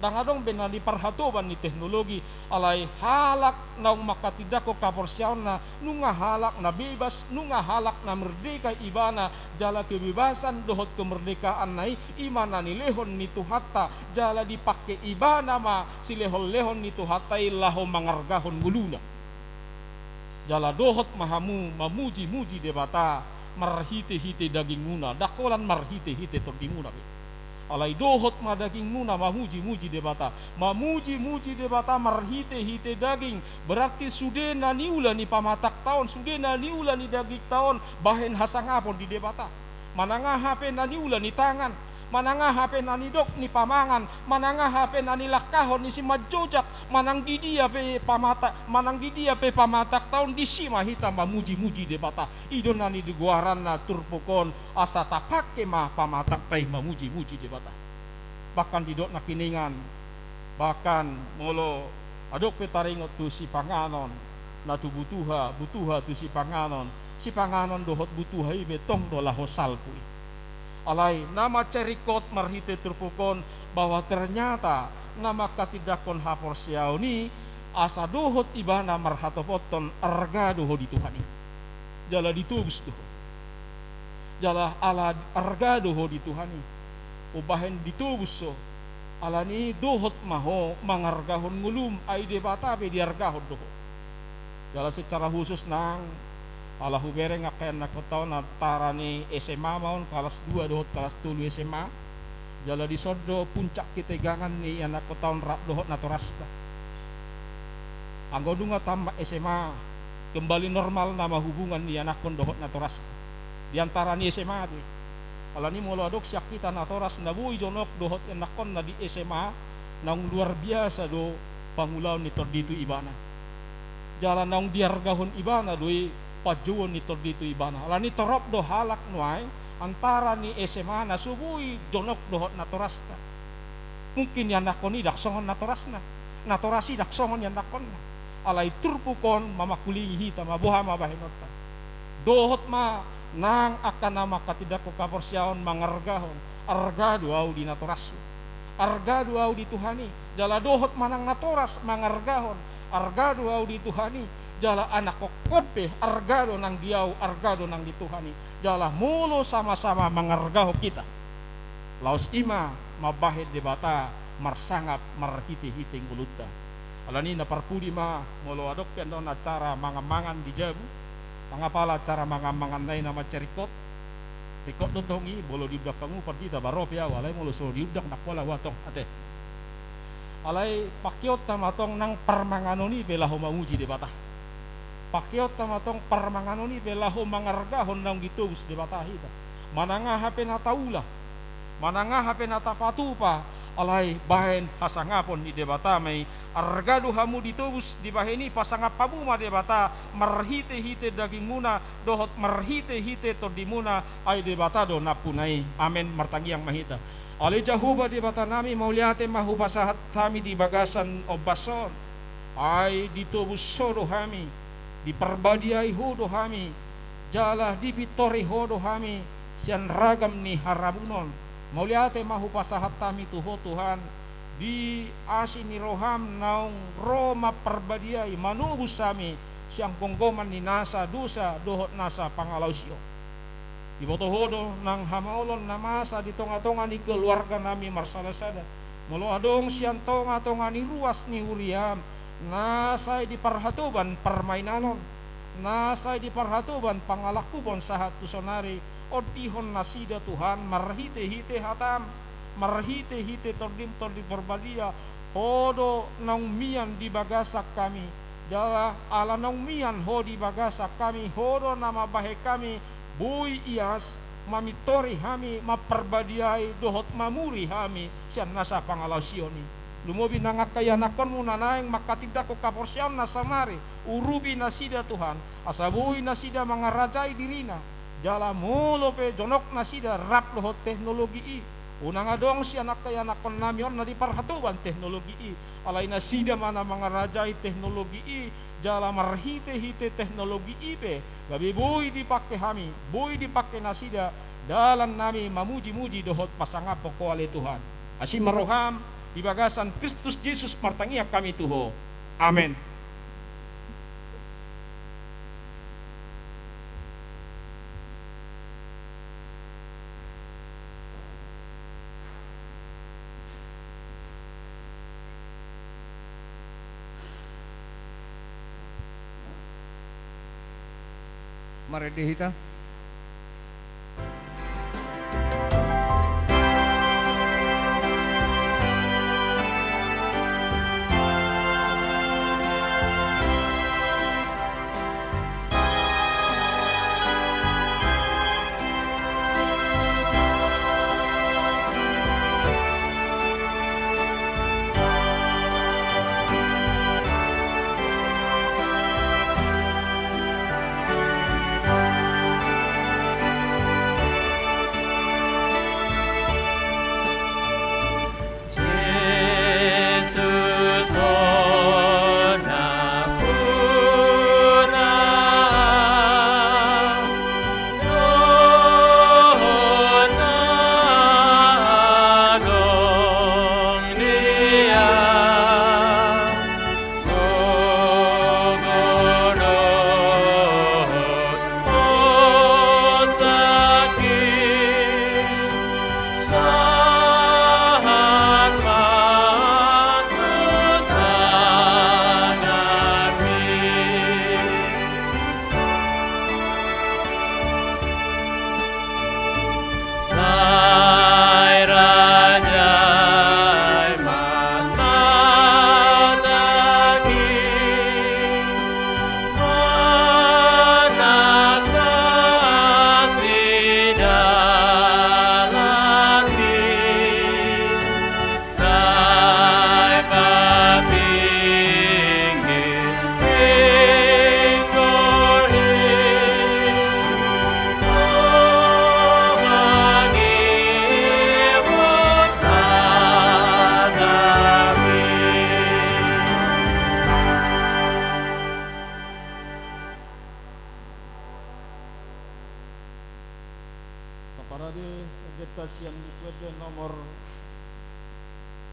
ndang adong be na diparhatoban ni teknologi, alai halak naung manghatindanghon haporseaonna, nunga halak na bebas, nunga halak na merdeka ibana, jala kebebasan dohot kemerdekaanna i, i ma na nilehon ni Tuhanta, jala dipake ibana ma silehon-lehon ni Tuhanta i laho mangargahon ngoluna. Jala dohot ma hamu mamuji-muji Debata marhite-hite dagingmuna, ndang holan marhite-hite tondimuna be. Alai dohot ma dagingmuna mamuji-muji Debata. Mamuji-muji Debata marhite-hite daging, berarti sude na niula ni pamatangta on, sude na niula ni dagingta on, bahen hasangapon di Debata. Manang aha pe na niula ni tangan, Manang aha pe na nidok ni pamangan, manang aha pe na nilangkahon ni simanjojak, manang di dia pe pamata-, manang di dia pe pamatangta on, disi ma hita mamuji-muji Debata. I do na nigoaranna turpuk on, asa tapangke ma pamatangta i mamuji-muji Debata. Bahkan didok nangkiningan, bahkan molo adong pe taringot tu sipanganon, na tu butuha, butuha tu sipanganon, sipanganon dohot butuha i be tong do laho salpu i. Alai na mansai ringkot marhite turpuk on, bahwa ternyata na mangkatindangkon haporseaon i, asa dohot ibana marhatopothon arga do ho di Tuhan i. Jala ditobus do ho. Jala ala arga do ho di Tuhan i, umbahen ditobus ho. Alani i dohot ma ho mangargahon ngolum, ai Debata pe diargahon do ho. Jala secara khusus nang, ala hubereng angka ianakhonta on, antara ni S M A ma on, kalas dua dohot kalas tolu S M A. Jala dison do puncak ketegangan ni ianakhonta on rap dohot natorasna. Anggo dung tamat S M A, kembali normal nama hubungan ni anakhon dohot natorasna. Di antara ni S M A do i. Alani molo adong sian hita natoras na boi jonok dohot ianakhonna di S M A, naung luar biasa do pangulaon ni Tondi tu ibana. Jala naung diargahon ibana do i panjouon ni Tondi tu ibana. Alani torop do halak nuaeng antara ni S M A na so boi jonok dohot natorasna. Mungkin ianakhon i ndang songon natorasna, natoras i ndang songon ianakhonna. Alai turpuk on mamangkulingi hita ma, boha ma bahenonta. Dohot ma nang angka na mangkatindangkon haporseaon mangargahon, arga do ahu di natorashu, arga do ahu di Tuhan i. Jala dohot ma nang natoras mangargahon, arga do ahu di Tuhan i. Jala anakhon pe arga do nang di ahu, arga do nang di Tuhan i. Jala molo sama-sama mangargahon hita, laos i ma mambahen Debata marsangap marhite-hite ngolunta. Alani i na parpudi ma, molo adong pe annon acara mangan-mangan di jabu, nang apala acara mangan-mangan na i na mansai ringkot. Ringkot do tong i, molo diundang hamu pandita, ba ro pe ahu, alai molo so diundang ndang pola ahu tong, ate. Alai pangkeonta ma tong nang parmanganon i pe laho mamuji Debata. Pangkeonta ma tong parmanganon i pe laho mangargahon naung ditobus Debata hita. Manang aha pe na taula, manang aha pe na tapatupa, alai bahen hasangapon ni Debata ma i. Arga do hamu ditobus, dibahen i pasangap hamu ma Debata marhite-hite dagingmuna dohot marhite-hite tondimuna, ai Debata do nampuna i. Amen. Martangiang ma hita. Ale Jahowa Debatanami, mauliate ma hupasahat hami di bagasan ombas on. Ai ditobus Ho do hami, diparbadiai Ho do hami, jala dipintori Ho do hami sian ragam ni harabunon. Mauliate ma hupasahat hami tu Ho Tuhan, di asi ni roham naung ro mamparbadiai, manobus hami sian gomgoman ni nasa dosa dohot nasa pangalaosion. Diboto Ho do nang hamaolon na masa di tonga-tonga ni keluarganami marsada-sada. Molo adong sian tonga-tonga ni ruas ni huriam na sai diparhatoban parmainanon, na sai diparhatoban pangalangkupon sahat tu saonari, ondihon nasida Tuhan marhite-hite hatam, marhite-hite Tondim, Tondi Parbadia. Ho do naung mian di bagasan hami, jala ala naung mian Ho di bagasan hami, Ho do na mambahen hami boi ias, mamintori hami, mamparbadiai dohot mamuri hami sian nasa pangalaosion i. Lumobi nang angka ianakhonmu na naeng mangkatindangkon haporseaon na saonari, urupi nasida Tuhan, asa boi nasida mangarajai dirina. Jala molo pe jonok nasida rap dohot teknologi i, unang adong sian angka ianakhonnami on na diparhatoban teknologi i, alai nasida ma na mangarajai teknologi i, jala marhite-hite teknologi i pe gabe boi dipangke hami, boi dipangke nasida dalannami mamuji-muji dohot pasangaphon Ho ale Tuhan. Asi ma roham, di bagasan Kristus Jesus martangiang hami tu Ho. Amen. Marende hita.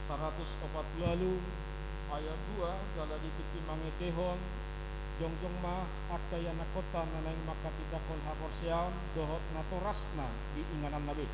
Saratus opat pulu ualu ayat dua, jala di tingki mangetehon, jongjong ma angka ianakkonta na naeng mangkatindangkon haporseaon dohot natorasna di ingananna be.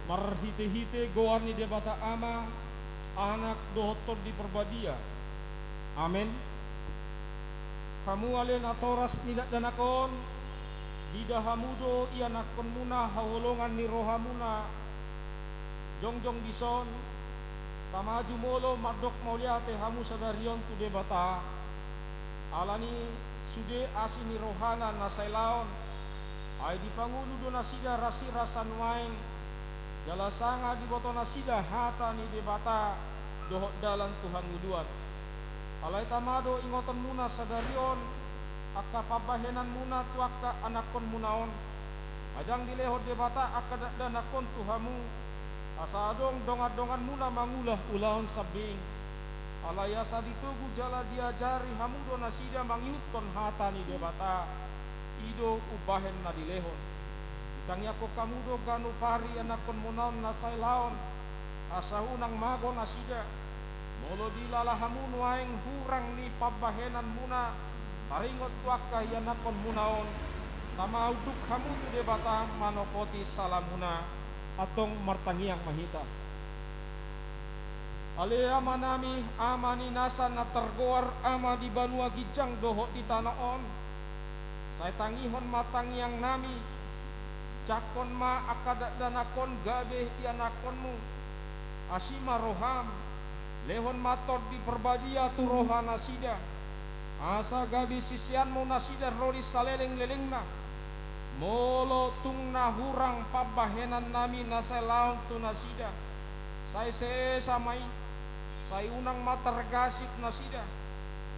Marhitehite goar ni Debata Ama, Anak dohot Tondi Parbadia. Amen. Hamu ale natoras ni dakdanak on, diida hamu do ianakkonmuna haholongan ni rohamuna, jongjong dison, tama jumolo mandok mauliate hamu sadari on tu Debata, ala ni sude asi ni rohana na sailaon, ai dipangolu do nasida rasirasa nuaeng, jala sanga diboto nasida hata ni Debata dohot dalan tu hangoluan. Alai tama do ingotonmuna sadari on angka pambahenanmuna tu angka anakkonmuna on. Ai ndang dilehon Debata angka dakdanak on tu hamu, asa adong dongandonganmuna mangula ulaon sambing. Alai asa ditogu jala diajari hamu do nasida mangihuthon hata ni Debata, i do umbahen na dilehon. Ditangiangkon hamu do ganup ari anakkonmuna on na sailaon, asa unang mago nasida. Molo dilala hamu nuaeng hurang ni pambahenanmuna taringot tu angka ianakkonmuna on, tama unduk hamu tu Debata manopoti salamuna. Antong martangiang ma hita. Ale Amanami, Ama ni nasa na targoar Ama di banua ginjang dohot di tano on, sai tangihon ma tangiangnami, jangkon ma angka dakdanak on gabe ianakkonmu. Asi ma roham, lehon ma Tondi Parbadia tu rohanasida, asa gabe siseanmu nasida ro di salelenglelengna. Molo tung na hurang pambahenannami na sailaon tu nasida, sai sesa ma i, sai unang ma targasip nasida,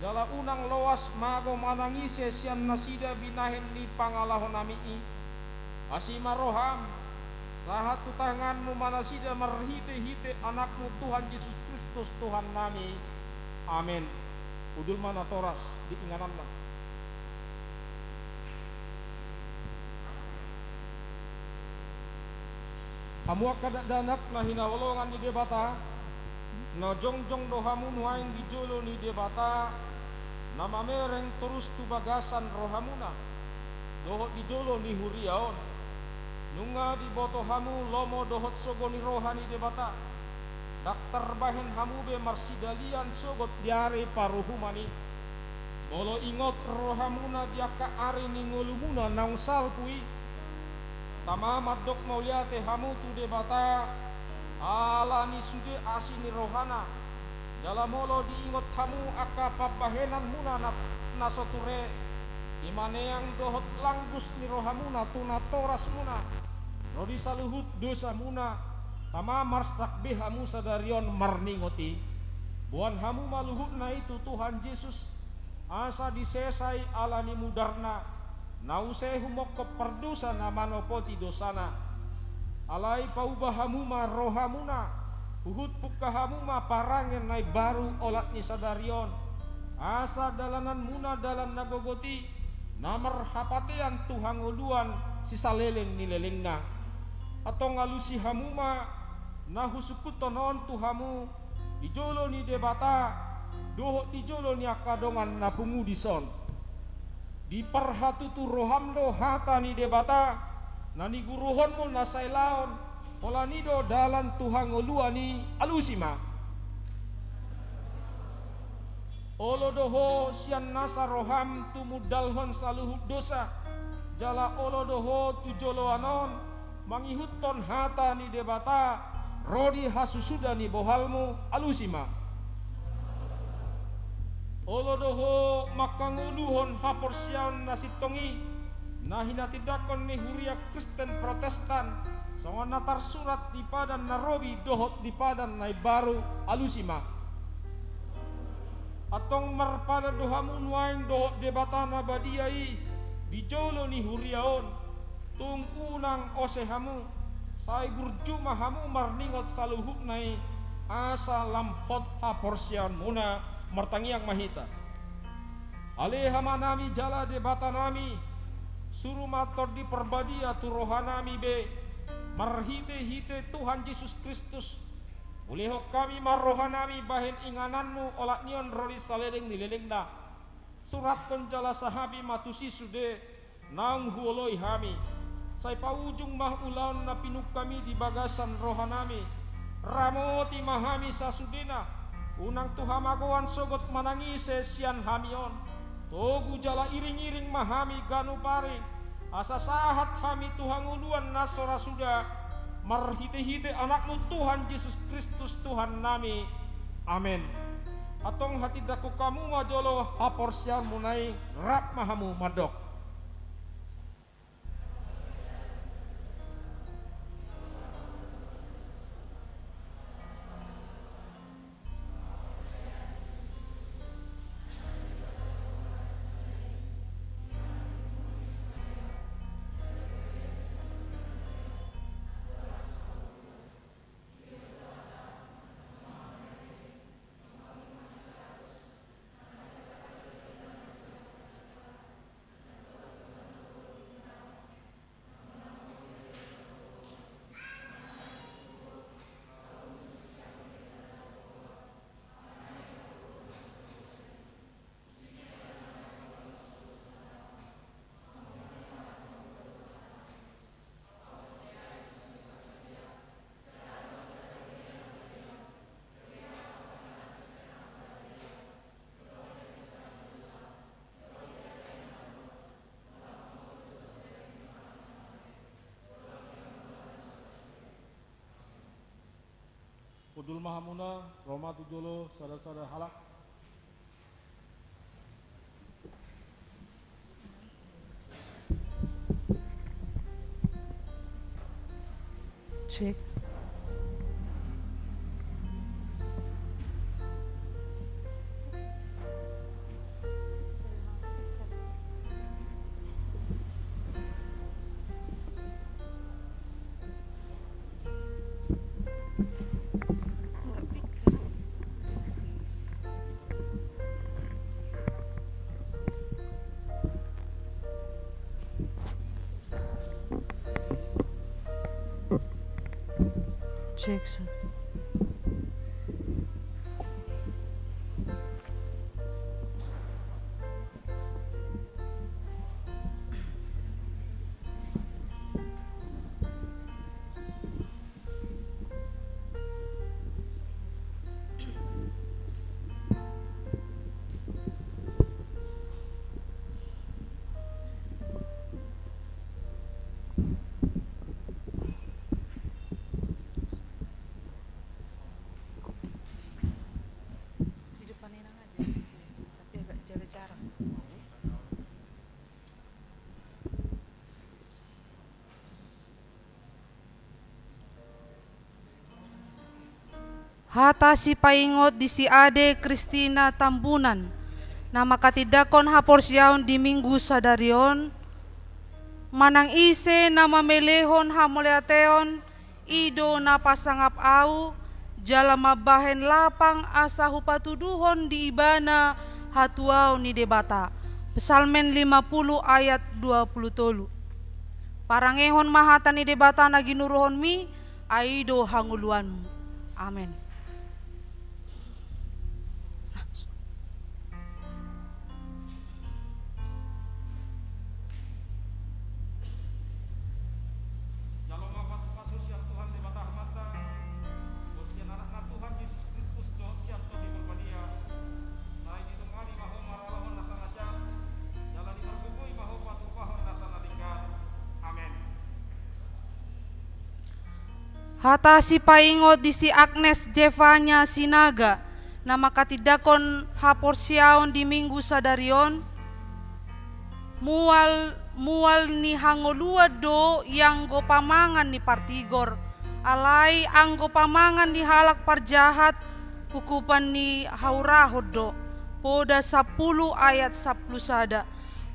jala unang loas mago manang ise sian nasida binahen ni pangalahonami i. Asi ma roham, sahat tu tanganmu ma nasida marhitehite Anakmu Tuhan Jesus Kristus Tuhannami. Amen. Hundul ma natoras di ingananna. Hamu angka dakdanak na hinaholongan ni Debata, na jongjong do hamu nuaeng di jolo ni Debata, na mamereng torus tu bagasan rohamuna dohot di jolo ni huria on. Nunga diboto hamu lomo dohot sogo ni roha ni Debata, ndang tarbahen hamu be marsidalian sogot di ari paruhuman i. Molo ingot rohamuna di angka ari ni ngolumuna naung salpu i, tama mandok mauliate hamu tu Debata, ala ni sude asi ni rohana. Jala molo diingot hamu angka pambahenanmuna na, na so ture, i ma neang dohot langgus ni rohamuna tu natorasmuna, ro di saluhut dosamuna, tama marsak be hamu sadari on marningot i. Boan hamu ma luhutna i tu Tuhan Jesus, asa disesa i ala ni mudarna, na use humongkop pardosa na manopoti dosana. Alai pauba hamu ma rohamuna, huhut pungka hamu ma parange na imbaru olat ni sadari on, asa dalananmuna dalan na gogot i, na marhapatean tu hangoluan sisaleleng ni lelengna. Antong alusi hamu ma na husungkunhon on tu hamu, di jolo ni Debata dohot di jolo ni angka dongan na pungu dison. Diparhatutu roham do hata ni Debata na niguruhonmu na sailaon, Holan i do dalan tu hangoluan i, alusi ma. Olo do ho sian nasa roham tumundalhon saluhut dosa, jala olo do ho tu joloan on mangihuthon hata ni Debata ro di hasusuda ni bohalmu, alusi ma. Olo do ho manghangoluhon haporseaon na sintong i, na hinatindangkon ni huria Kristen Protestan, songon na tarsurat di Padan na Robi dohot di Padan na Imbaru, alusi ma. Antong marpadan do hamu nuaeng dohot Debata na badia i di jolo ni huria on. Tung unang ose hamu, sai burju ma hamu marningot saluhutna i, asa lam hot haporseaonmuna. Martangiang ma hita. Ale Amanami jala Debatanami, suru ma Tondi Parbadia tu rohanami be, marhitehite Tuhan Jesus Kristus, bulehon hami ma rohanami bahen ingananmu olat ni on ro di saleleng ni lelengna. Surathon jala sahapi ma tusi sude naung huoloi hami. Sai paujung ma ulaon na pinungka-Mi di bagasan rohanami. Ramoti ma hami sasudena, unang tu hamagoan sogot manang ise sian hami on. Togu jala iring-iring ma hami ganup ari, asa sahat hami tu hangoluan na so ra suda, marhitehite Anakmu Tuhan Jesus Kristus Tuhannami. Amen. Antong hatindangkon hamu ma jolo haporseaonmuna i, rap ma hamu mandok. Hundul ma hamuna, ro ma tu jolo sada-sada halak. Cek. Jackson. Di depan Inang aja, tapi agak jaga jarak. Hata sipaingot di si Ade Kristina Tambunan, na mangkatindangkon haporseaon di Minggu sadari on, manang ise na mamelehon hamauliateon, i do na pasangap ahu, jala mambahen lapang asa hupatuduhon di ibana hatuaon ni Debata. Psalmen lima puluh ayat dua puluh tolu. Parangehon ma hata ni Debata na ginuruhonmi, ai i do hangoluanmu. Amen. Jalo ma pasupasu sian Tuhan Debata. Hata sipaingot di si Agnes Jevanya Sinaga, na manghatindanghon haporseaon di Minggu sadari on. Mual, mual ni hangoluan do ianggo pamangan ni partigor, alai anggo pamangan ni halak parjahat, hukuman ni haurahon do. Poda sampulu ayat sampulu sada.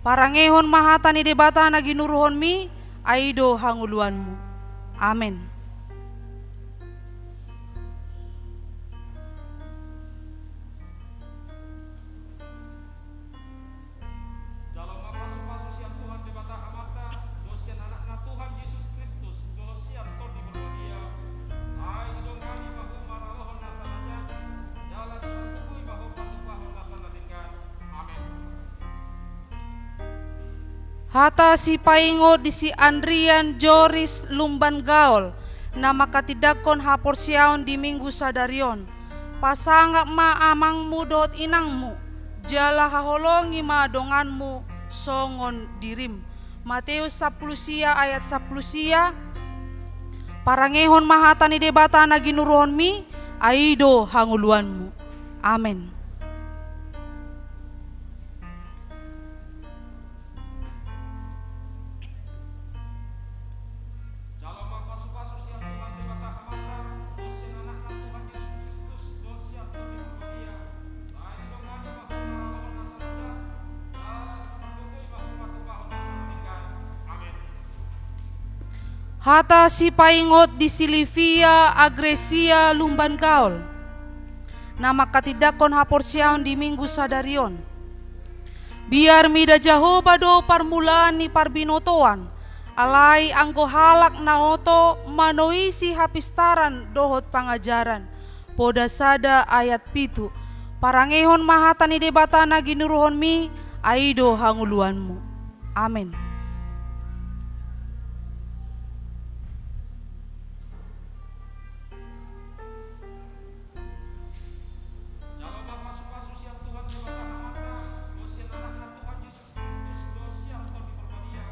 Parangehon ma hata ni Debata na ginuruhonmi, ai do hangoluanmu. Amen. Jalo ma pasupasu sian Tuhan Debata Amanta, dohot sian Anakna Tuhan Jesus Kristus, dohot sian Tondi Porbadia. Sai didongani ma ho maralohon nasa na jat, jala dipargogoi ma ho patupahon nasa na denggan. Amen. Hata sipaingot di si Andrian Joris Lumban Gaol, na manghatindanghon haporseaon di Minggu sadari on. Pasangap ma amangmu dohot inangmu, jala haholongi ma donganmu songon dirim. Mateus sampulu sia ayat sampulu sia. Parangehon ma hata ni Debata na ginuruhonmi, ai do hangoluanmu. Amen. Jalo ma pasupasu sian Tuhan Debata Amanta, dohot sian Anakna Tuhan Jesus Kristus, dohot sian Tondi Porbadia. Sai didongani ma ho maralohon nasa na jat, jala dipargogoi ma ho patupahon nasa na denggan. Amen. Hata sipaingot di si Livia Agresia Lumban Gaol, na manghatindanghon haporseaon di Minggu sadari on. Biar mida Jahowa do parmulaan ni parbinotoan, alai anggo halak na oto manoisi hapistaran dohot pangajaran. Poda sada ayat pitu. Parangehon ma hata ni Debata na ginuruhonmi, ai do hangoluanmu. Amen. Jalo ma pasupasu sian Tuhan Debata Amanta, dohot sian Anakna Tuhan Jesus Kristus, dohot sian Tondi Porbadia.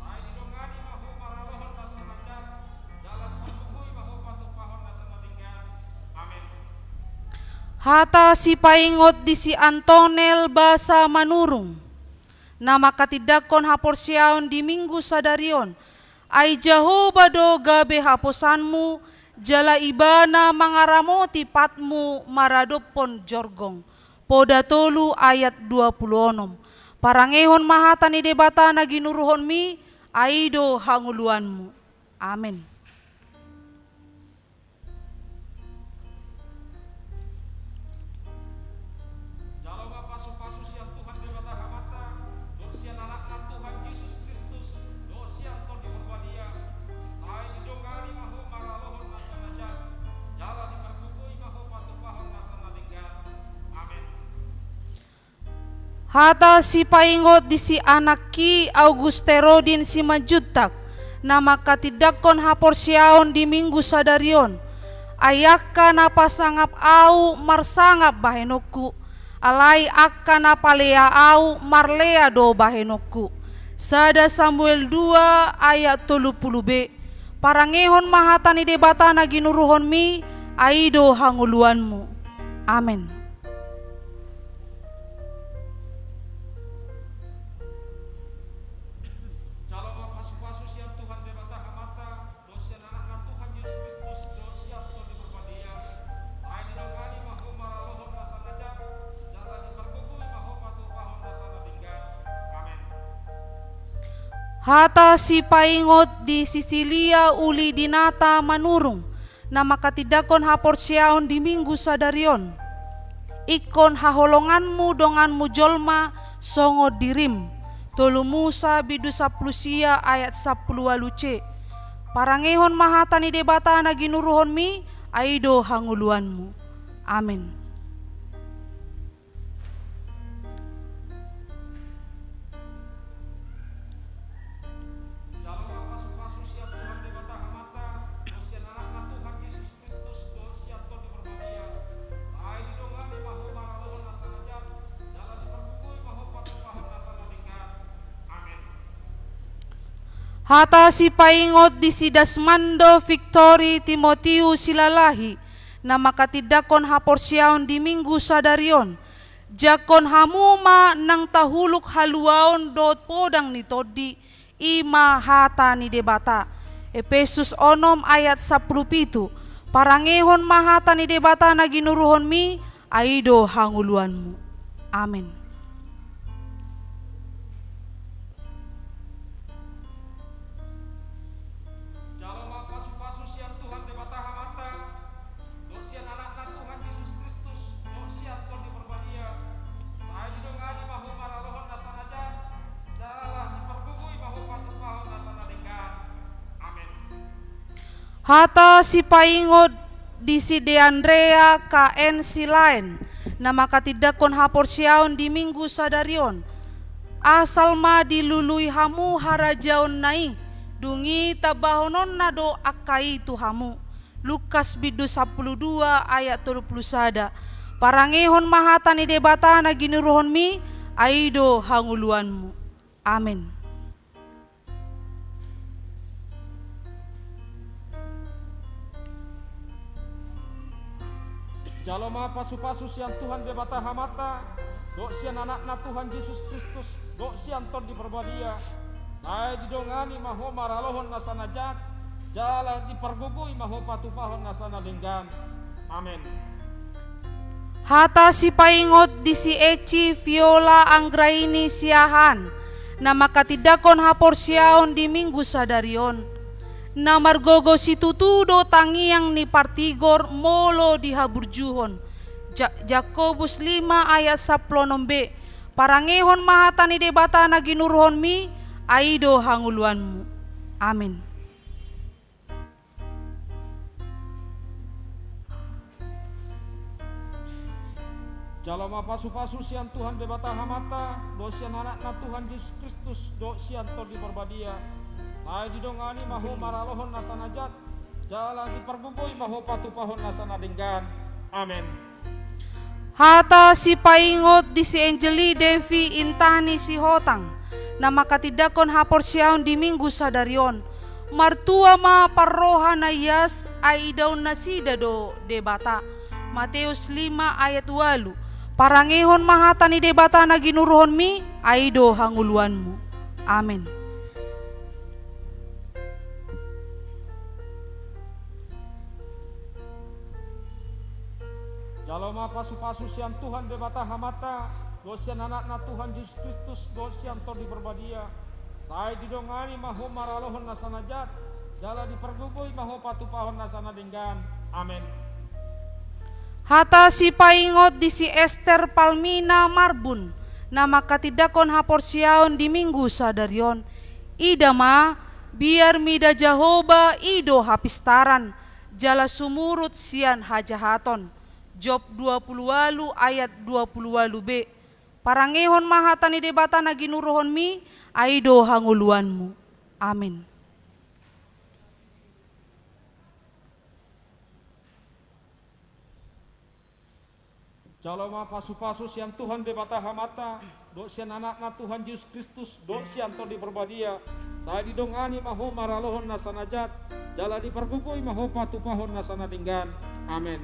Sai didongani ma ho maralohon nasa na jat, jala dipargogoi ma ho patupahon nasa na denggan. Amen. Hata sipaingot di si Antonel Basa Manurung, na manghatindanghon haporseaon di Minggu sadari on. Ai Jahowa do gabe haposanmu, jala Ibana mangaramoti patmu maradophon jorgong. Poda tolu ayat dua pulu onom. Parangehon ma hata ni Debata na ginuruhonmi, ai do hangoluanmu. Amen. Jalo ma pasupasu sian Tuhan Debata Amanta, dohot sian Anakna Tuhan Jesus Kristus, dohot sian Tondi Porbadia. Sai didongani ma ho maralohon nasa na jat, jala dipargogoi ma ho patupahon nasa na denggan. Amen. Hata sipaingot di si Anakki Auguste Rodin Simanjuntak, na manghatindanghon haporseaon di Minggu sadari on. Ai angka na pasangap ahu marsangap bahenonku, alai angka na palea ahu marlea do bahenonku. Sada Samuel dua ayat tolu pulu b. Parangehon ma hata ni Debata na ginuruhonmi, ai do hangoluanmu. Amen. Jalo ma pasupasu sian Tuhan Debata Amanta, dohot sian Anakna Tuhan Jesus Kristus, dohot sian Tondi Porbadia. Sai didongani ma ho maralohon nasa na jat, jala dipargogoi ma ho patupahon nasa na denggan. Amen. Hata sipaingot di Sisilia Uli Dinata Manurung, na manghatindanghon haporseaon di Minggu sadari on. Ingkon haholonganmu donganmu jolma songon dirim. Tolu Musa bindu sampulu sia ayat sampulu ualu c. Parangehon ma hata ni Debata na ginuruhonmi, ai do hangoluanmu. Amen. Jalo ma pasupasu sian Tuhan Debata Amanta, dohot sian Anakna Tuhan Jesus Kristus, dohot sian Tondi Porbadia. Sai didongani ma ho maralohon nasa na jat, jala dipargogoi ma ho patupahon nasa na denggan. Amen. Hata sipaingot di si Dasmando Victori Timotius Silalahi, na manghatindanghon haporseaon di Minggu sadari on. Jangkon hamu ma nang tahuluk haluaon dohot podang ni tondi, i ma hata ni Debata. Epesus onom ayat sampulu pitu. Parangehon ma hata ni Debata na ginuruhonmi, ai do hangoluanmu. Amen. Jalo ma pasupasu sian Tuhan Debata Amanta, dohot sian Anakna Tuhan Jesus Kristus, dohot sian Tondi Parbadia, sai didongani ma ho maralohon na sanajat, jala dipargogoi ma ho patupahon na sanadenggan. Amen. Hata sipaingot di si Deandrea K N Silaen, na manghatindanghon haporseaon di Minggu sadari on. Asal ma dilului hamu harajaonna i, dung i tambahononna do angka i tu hamu. Lukas bindu sampulu dua ayat tolu pulu sada. Parangehon ma hata ni Debata na ginuruhonmi, ai do hangoluanmu. Amen. Jalo ma pasupasu sian Tuhan Debata Amanta, dohot sian Anakna Tuhan Jesus Kristus, dohot sian Tondi Parbadia, sai didongani ma ho maralohon na sanajat, jala dipargogoi ma ho patupahon na sanadenggan. Amen. Hata sipaingot di si Eci Viola Anggraini Siahaan, na manghatindanghon haporseaon di Minggu sadari on. Na margogo situtu do tangiang ni partigor molo dihaburjuhon. Ja-, Jakobus lima ayat sampulu onom b. Parangehon ma hata ni Debata na ginuruhonmi, ai do hangoluanmu. Amen. Jalo ma pasupasu sian Tuhan Debata Amanta, dohot sian Anakna Tuhan Jesus Kristus, dohot sian Tondi Parbadia, sai didongani ma ho maralohon na sanajat, jala dipargogoi ma ho patupahon na sanadenggan. Amen. Hata sipaingot di si Angeli Devi Intani Sihotang, na manghatindanghon haporseaon di Minggu sadari on. Martua ma parroha na ias, ai idaon nasida do Debata. Mateus lima ayat ualu. Parangehon ma hata ni Debata na ginuruhonmi, ai do hangoluanmu. Amen. Jalo ma pasupasu sian Tuhan Debata Amanta, dohot sian Anakna Tuhan Jesus Kristus, dohot sian Tondi Parbadia, sai didongani ma ho maralohon na sanajat, jala dipargogoi ma ho patupahon na sanadenggan. Amen. Hata sipaingot di si Ester Palmina Marbun, na manghatindanghon haporseaon di Minggu sadari on. Ida ma, biar mida Jahowa i do hapistaran, jala sumurut sian hajahaton. Job dua pulu ualu ayat dua pulu ualu b. Parangehon ma hata ni Debata na ginuruhonmi, ai do hangoluanmu. Amen. Jalo ma pasupasu sian Tuhan Debata Amanta, dohot sian Anakna Tuhan Jesus Kristus, dohot sian Tondi Parbadia, sai didongani ma ho maralohon na sanajat, jala dipargogoi ma ho patupahon na sanadenggan. Amen.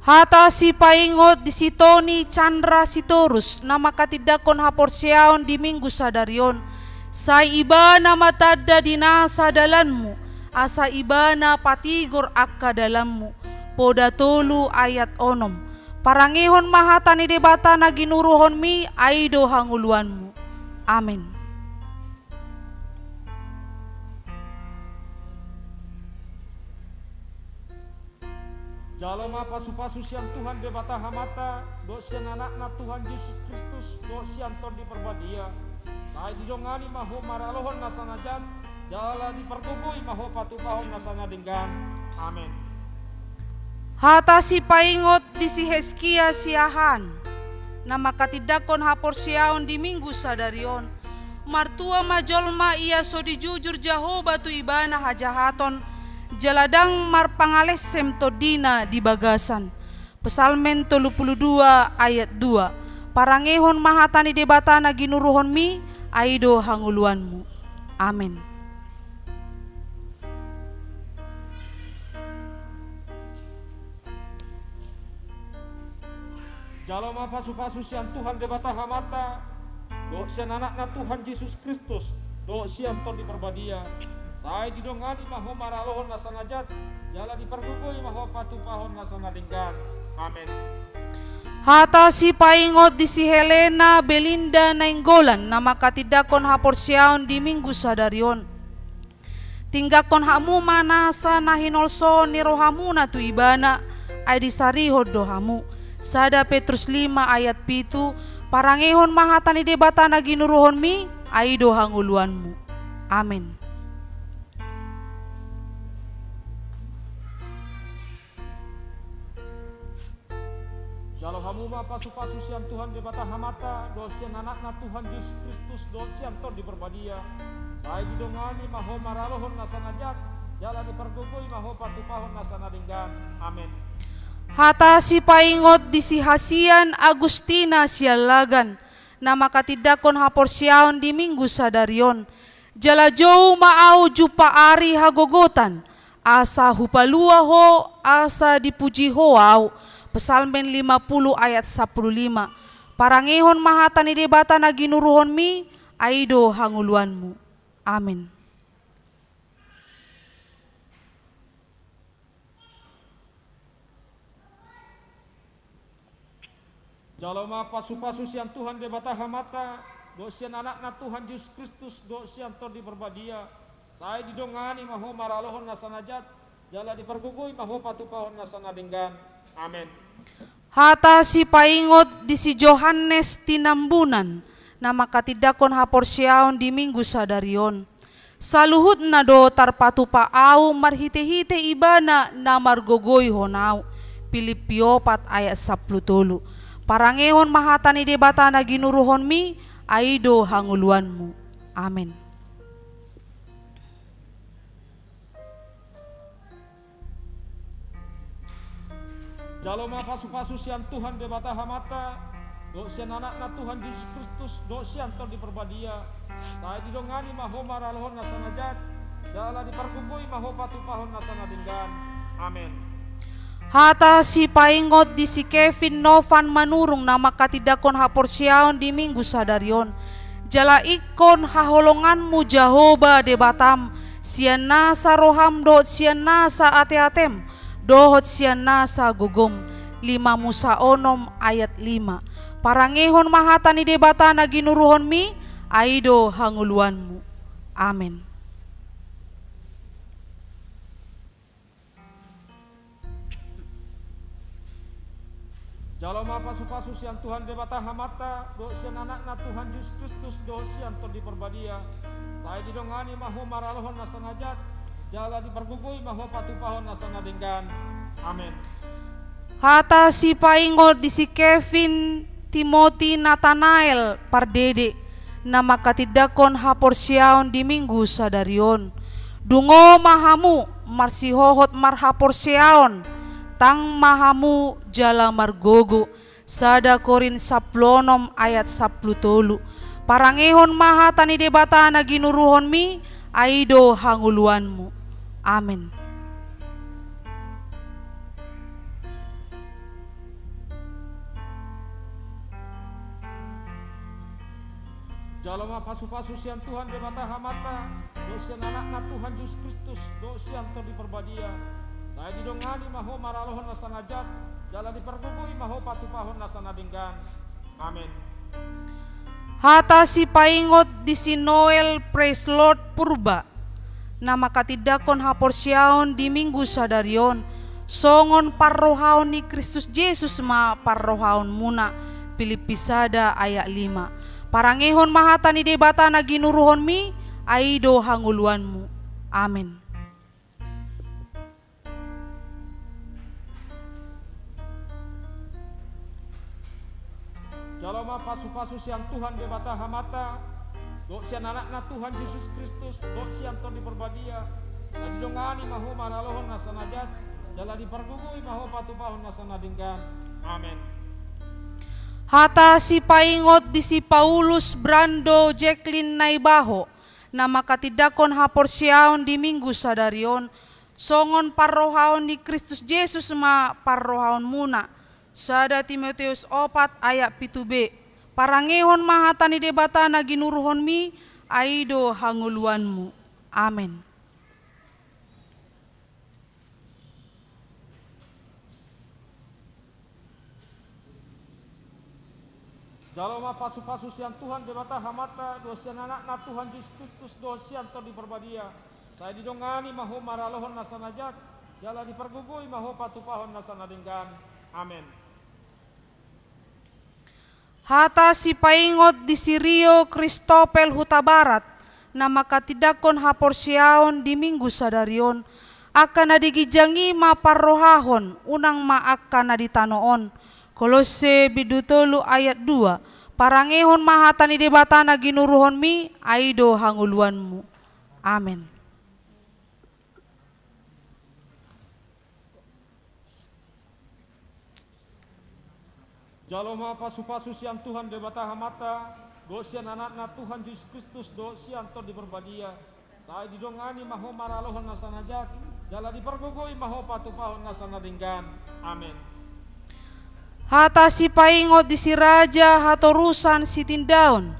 Hata sipaingot di si Toni Chandra Sitorus, na manghatindanghon haporseaon di Minggu sadari on. Sai ibana ma tanda di nasa dalanmu, asa ibana patigor angka dalanmu. Poda tolu ayat onom. Parangehon ma hata ni Debata na ginuruhonmi, ai do hangoluanmu. Amen. Jalo ma pasupasu sian Tuhan Debata Amanta, dohot sian Anakna Tuhan Jesus Kristus, dohot sian Tondi Parbadia, sai didongani ma ho maralohon na sanajat, jala dipargogoi ma ho patupahon na sanadenggan. Amen. Hata sipaingot di si Heskia Siahaan, na manghatindanghon haporseaon di Minggu sadari on. Martua ma jolma ia so dijujur Jahowa tu ibana hajahaton, jala ndang marpangalesem tondina di bagasan. Psalmen tolu pulu dua ayat dua. Parangehon ma hata ni Debata na ginuruhonmi, ai do hangoluanmu. Amen. Jalo ma pasu-pasu sian Tuhan Debata Amanta, dohot sian Anakna Tuhan Jesus Kristus, dohot sian Tondi Parbadia. Sai didongani ma ho maralohon na sangajat, jala dipargogoi ma ho patupahon nasa na denggan. Amen. Hata sipaingot di si Helena Belinda Nainggolan na mangkatindangkon haporseaon di Minggu sadari on. Tinggangkon hamu ma nasa na hinolsohon ni rohamuna tu ibana, ai disarihon do hamu. Sada Petrus lima ayat pitu, parangehon ma hata ni Debata na ginuruhonmi, ai i do hangoluanmu. Amen. Jalo hamu ma pasu-pasu sian Tuhan Debata Amanta, dohot sian Anakna Tuhan Jesus Kristus, dohot sian Tondi Parbadia. Sai didongani ma ho maralohon na sangajat, jala dipargogoi ma ho patupahon nasa na denggan. Amen. Hata sipaingot di si Hasian Agustina Siallagan, na mangkatindangkon haporseaon di Minggu sadari on. Jala jou ma ahu jumpa ari hagogotan, asa hupalua ho, asa dipuji ho ahu. Psalmen lima puluh ayat sampulu lima. Parangehon ma hata ni Debata na ginuruhonmi, ai i do hangoluanmu. Amen. Jalo ma pasu-pasu sian Tuhan Debata Amanta, dohot sian Anakna Tuhan Jesus Kristus, dohot sian Tondi Parbadia. Sai didongani ma ho maralohon na sangajat, jala dipargogoi ma ho patupahon nasa na denggan. Amen. Hata sipaingot di si Johannes Tinambunan, na mangkatindangkon haporseaon di Minggu sadari on. Saluhutna do tarpatupa ahu marhite-hite ibana na margogoihon ahu. Pilippi opat ayat sampulu tolu. Parangehon ma hata ni Debata na ginuruhonmi, ai i do hangoluanmu. Amen. Jalo ma pasu-pasu sian Tuhan Debata Amanta, dohot sian Anakna Tuhan Jesus Kristus, dohot sian Tondi Parbadia. Sai didongani ma ho maralohon na sangajat, jala dipargogoi ma ho patupahon nasa na denggan. Amen. Hata sipaingot di si Kevin Novan Manurung na mangkatindangkon haporseaon di Minggu sadari on. Jala ingkon haholonganmu Jahowa Debatam, sian nasa roham dohot sian nasa ate-atem, dohot sian nasa gogom. Lima Musa onom ayat lima. Parangehon ma hata ni Debata na ginuruhonmi, ai i do hangoluanmu. Amen. Jalo ma pasu-pasu sian Tuhan Debata Amanta, dohot sian Anakna Tuhan Jesus Kristus, dohot sian Tondi Parbadia. Sai didongani ma ho maralohon na sangajat, jala dipargogoi ma ho patupahon nasa na denggan. Amen. Hata sipaingot di si Kevin Timothy Nathanael Pardede, na mangkatindangkon haporseaon di Minggu sadari on. Dungo ma hamu marsihohot marhaporseaon, tang ma hamu jala margogo. Sada Korint sampulu onom ayat sampulu tolu. Parangehon ma hata ni Debata na ginuruhonmi, ai i do hangoluanmu. Amen. Jalo ma pasu-pasu sian Tuhan Debata Amanta, dohot sian Anakna Tuhan Jesus Kristus, dohot sian Tondi Parbadia. Sai didongani ma ho maralohon na sangajat, jala dipargogoi ma ho patupahon nasa na denggan. Amen. Hata sipaingot di si Noel Praise Lord Purba, na mangkatindangkon haporseaon di Minggu sadari on. Songon parrohaon ni Kristus Jesus ma parrohaonmuna. Pilippi sada ayat lima. Parangehon ma hata ni Debata na ginuruhonmi, ai i do hangoluanmu. Amen. Jalo ma pasu-pasu sian Tuhan Debata Amanta, dohot sian Anakna Tuhan Jesus Kristus, dohot sian Tondi Parbadia, na didongani ma ho maralohon na sangajat, jala dipargogoi ma ho patupahon nasa na denggan. Amen. Hata sipaingot di si Paulus Brando Jacqueline Naibaho, na mangkatindangkon haporseaon di Minggu sadari on, songon parrohaon ni Kristus Jesus ma parrohaonmuna. Sada Timoteus opat ayat pitu b. Parangehon ma hata ni Debata na ginuruhonmi, ai do hangoluanmu. Amen. Jalo ma pasupasu sian Tuhan Debata Amanta, dohot sian Anakna Tuhan Jesus Kristus, dohot sian Tondi Parbadia. Sai didongani ma ho maralohon nasa na jat, jala dipargogoi ma ho patupahon nasa na denggan. Amen. Hata sipaingot di si Rio Kristopel Hutabarat, na mangkatindangkon haporseaon di Minggu sadari on, angka na di ginjang i ma parrohahon, unang ma angka na di tano on. Kolosse bindu tolu ayat dua. Parangehon ma hata ni Debata na ginuruhonmi, ai do hangoluanmu. Amen. Jalo ma pasupasu sian Tuhan Debata Amanta, dohot sian Anakna Tuhan Jesus Kristus, dohot sian Tondi Parbadia. Sai didongani ma ho maralohon nasa na jat, jala dipargogoi ma ho patupahon nasa na denggan. Amen. Hata sipaingot di si Raja Hatorusan Sitindaon,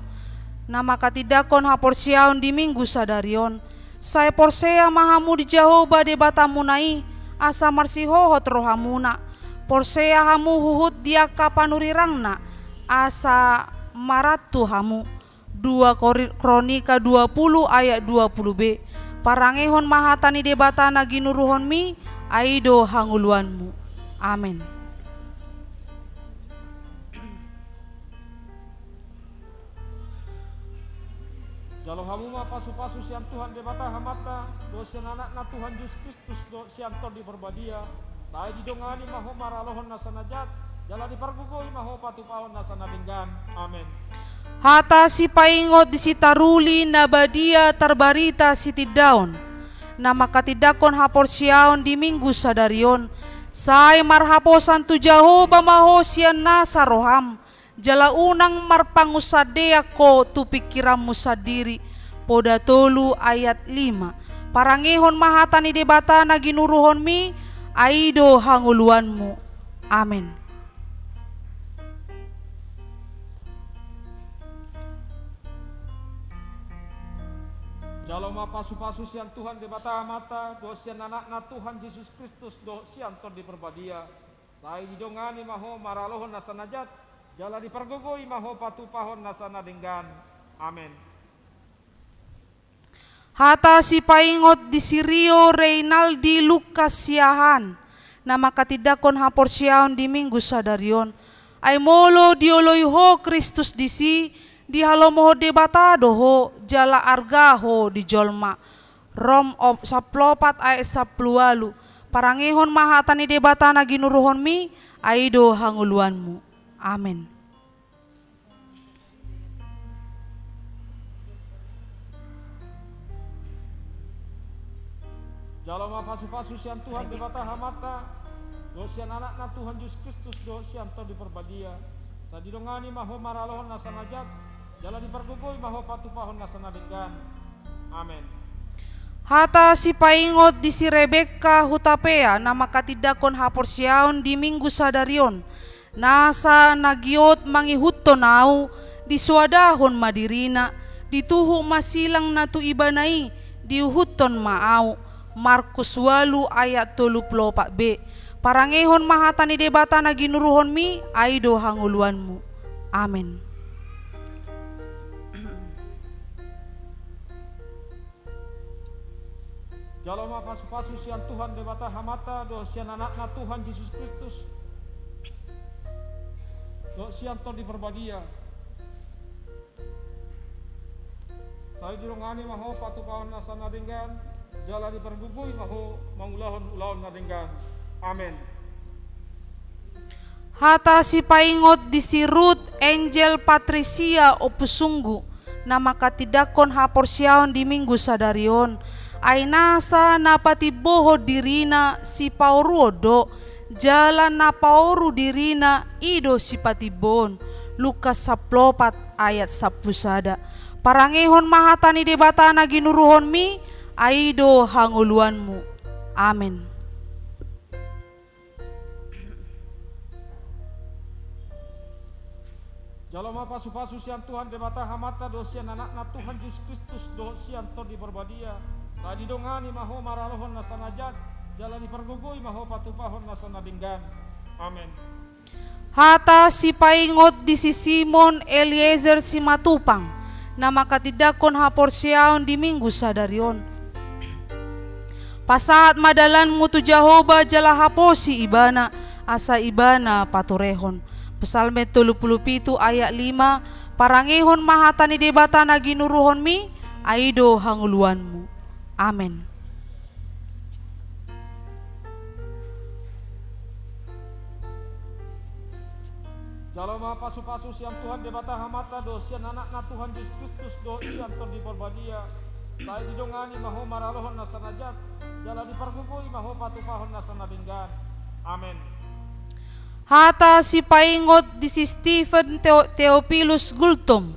na mangkatindangkon haporseaon di Minggu sadari on. Sai porsea ma hamu di Jahowa Debatamuna i, asa marsihohot rohamuna. Porsea hamu huhut di angka panurirangna, asa marantu hamu. Dua Kori-, Kronika dua pulu ayat dua pulu b. Parangehon ma hata ni Debata na ginuruhonmi, ai do hangoluanmu. Amen. Jalo hamu ma pasupasu sian Tuhan Debata Amanta, dohot sian Anakna Tuhan Jesus Kristus, dohot sian Tondi Parbadia. Sai didongani ma ho maralohon nasa na jat, jala dipargogoi ma ho patupahon nasa na denggan. Amen. Hata sipaingot di si Taruli Nabadia Tarbarita Sitindaon, na mangkatindangkon haporseaon di Minggu sadari on. Sai marhaposan tu Jahowa ma ho sian nasa roham, jala unang marpangunsandean ho tu pingkiranmu sandiri. Poda tolu ayat lima. Parangehon ma hata ni Debata na ginuruhonmi, ai do hangoluanmu. Amen. Jalo ma pasupasu sian Tuhan Debata Amanta, dohot sian Anakna Tuhan Jesus Kristus, dohot sian Tondi Parbadia. Sai didongani ma ho maralohon nasa na jat, jala dipargogoi ma ho patupahon nasa na denggan. Amen. Hata sipaingot di si Rio Reinaldi Lukas Siahaan, na mangkatindangkon haporseaon di Minggu sadari on. Ai molo dioloi ho Kristus disi, dihalomohon Debata do ho, jala arga ho di jolma. Rom op-, sampulu opat ayat sampulu ualu. Parangehon ma hata ni Debata na ginuruhonmi, ai do hangoluanmu. Amen. Jalo ma pasupasu sian Tuhan Debata Amanta, dohot sian Anakna Tuhan Jesus Kristus, dohot sian Tondi Parbadia. Sai didongani ma ho maralohon nasa na jat, jala dipargogoi ma ho patupahon nasa na denggan. Amen. Hata sipaingot di si Rebekka Hutapea, na mangkatindangkon haporseaon di Minggu sadari on. Nasa na giot mangihuthon ahu, disoadahon ma dirina, dituhuk ma silang na tu ibana i, diuhuthon ma ahu. Markus ualu ayat tolu pulu opat b. Parangehon ma hata ni Debata na ginuruhonmi, ai do hangoluanmu. Amen. Jalo ma pasupasu sian Tuhan Debata Amanta, dohot sian Anakna Tuhan Jesus Kristus, dohot sian Tondi Parbadia. Sai didongani ma ho patupahon nasa na denggan, jala dipargogoi ma ho mangulahon ulaon na denggan. Amen. Hata sipaingot di si Ruth Angel Patricia Ompusunggu, na mangkatindangkon haporseaon di Minggu sadari on. Ai nasa na patimbohon dirina sipaoruon do, jala na paoru dirina i do sipatimboon. Lukas sampulu opat ayat sampulu sada. Parangehon ma hata ni Debata na ginuruhonmi, ai do hangoluanmu. Amen. Jalo ma pasu-pasu sian Tuhan Debata Amanta dohot sian Anakna Tuhan Jesus Kristus dohot sian Tondi Parbadia. Sai didongani ma ho maralohon nasa na jat, jala dipargogoi ma ho patupahon nasa na denggan. Amen. Hata sipaingot di si Simon Eliezer Simatupang, na mangkatindangkon haporseaon di Minggu sadari on. Pasahat ma dalanmu tu Jahowa jala haposi Ibana, asa Ibana paturehon. Psalmen tolu pulu pitu ayat lima. Parangehon ma hata ni Debata na ginuruhonmi, ai do hangoluanmu. Amen. Jalo ma pasu-pasu sian Tuhan Debata Amanta dohot sian Anakna Tuhan Jesus Kristus dohot sian Tondi Parbadia. Sai didongani ma ho maralohon nasa na jat, jala dipargogoi ma ho patupahon nasa na denggan. Amen. Hata sipaingot di si Stephen Theo-, Theophilus Gultom,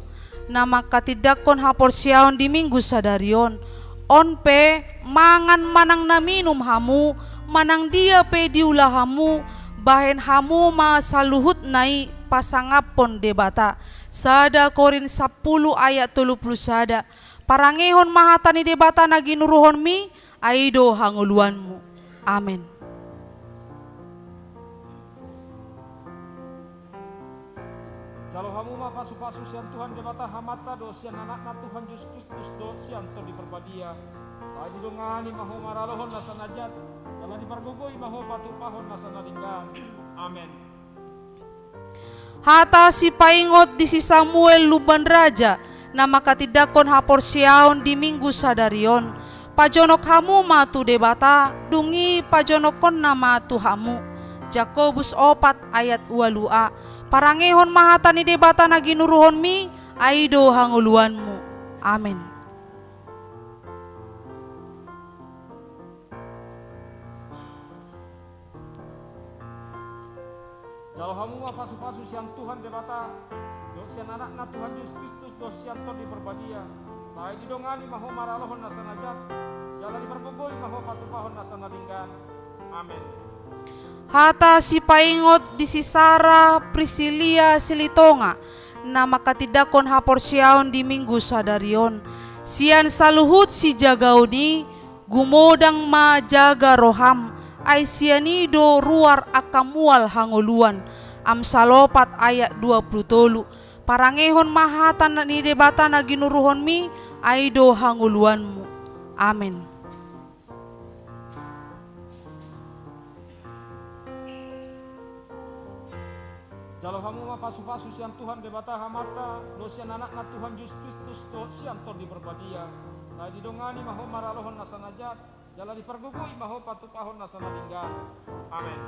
na mangkatindangkon haporseaon di Minggu sadari on. On pe, mangan manang na minum hamu, manang dia pe diula hamu, bahen hamu ma saluhutna i pasangaphon Debata. Sada Korint sampulu ayat tolu pulu sada. Parangehon ma hata ni Debata na ginuruhonmi, ai do hangoluanmu. Amen. Jalo hamu ma pasu-pasu sian Tuhan Debata Amanta dohot sian Anakna Tuhan Jesus Kristus dohot sian Tondi Parbadia. Sai didongani ma ho maralohon nasa na jat, jala dipargogoi ma ho patupahon nasa na denggan. Amen. Hata sipaingot di si Samuel Lumban Raja, na mangkatindangkon haporseaon di Minggu sadari on. Pajonok hamu ma tu Debata, dung i pajonokkonna ma tu hamu. Jakobus opat ayat ualu a. Parangehon ma hata ni Debata na ginuruhonmi, ai do hangoluanmu. Amen. Jalo hamu ma pasu-pasu sian Tuhan Debata, dohot sian Anakna Tuhan Jesus Kristus, dohot sian Tondi Parbadia. Sai didongani ma ho maralohon nasa na jat, jala dipargogoi ma ho patupahon nasa na denggan. Amen. Hata sipaingot di si Sara Prisilia Silitonga, na mangkatindangkon haporseaon di Minggu sadari on. Sian saluhut sijagaon i, gumodang ma jaga roham, ai sian i do ruar angka mual hangoluan. Amsal opat ayat dua pulu tolu. Parangehon ma hata ni Debata na ginuruhonmi, ai do hangoluanmu. Amen. Jalo hamu ma pasu-pasu sian Tuhan Debata Amanta, dohot sian Anakna Tuhan Jesus Kristus, dohot sian Tondi Parbadia. Sai didongani ma ho maralohon nasa na jat, jala dipargogoi ma ho patupahon nasa na denggan. Amen.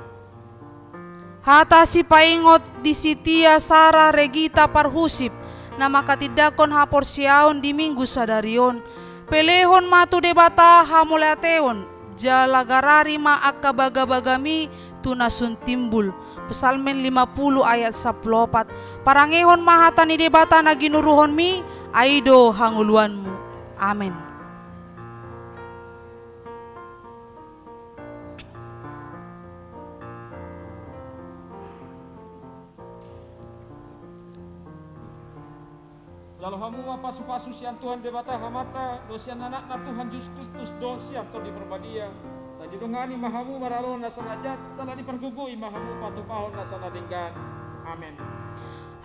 Hata sipaingot di si Tia Sara Regita Parhusip, na mangkatindangkon haporseaon di Minggu sadari on. Pelehon ma tu Debata hamauliateon, jala garari ma angka bagabagami tu na sun timbul. Psalmen lima pulu ayat sampulu opat. Parangehon ma hata ni Debata na ginuruhonmi, ai do hangoluanmu. Amen. Jalo hamu ma pasu-pasu sian Tuhan Debata Amanta, dohot sian Anakna Tuhan Jesus Kristus, dohot sian Tondi Parbadia. Sai didongani ma hamu maralohon nasa na jat, jala dipargogoi ma hamu patupahon nasa na denggan. Amen.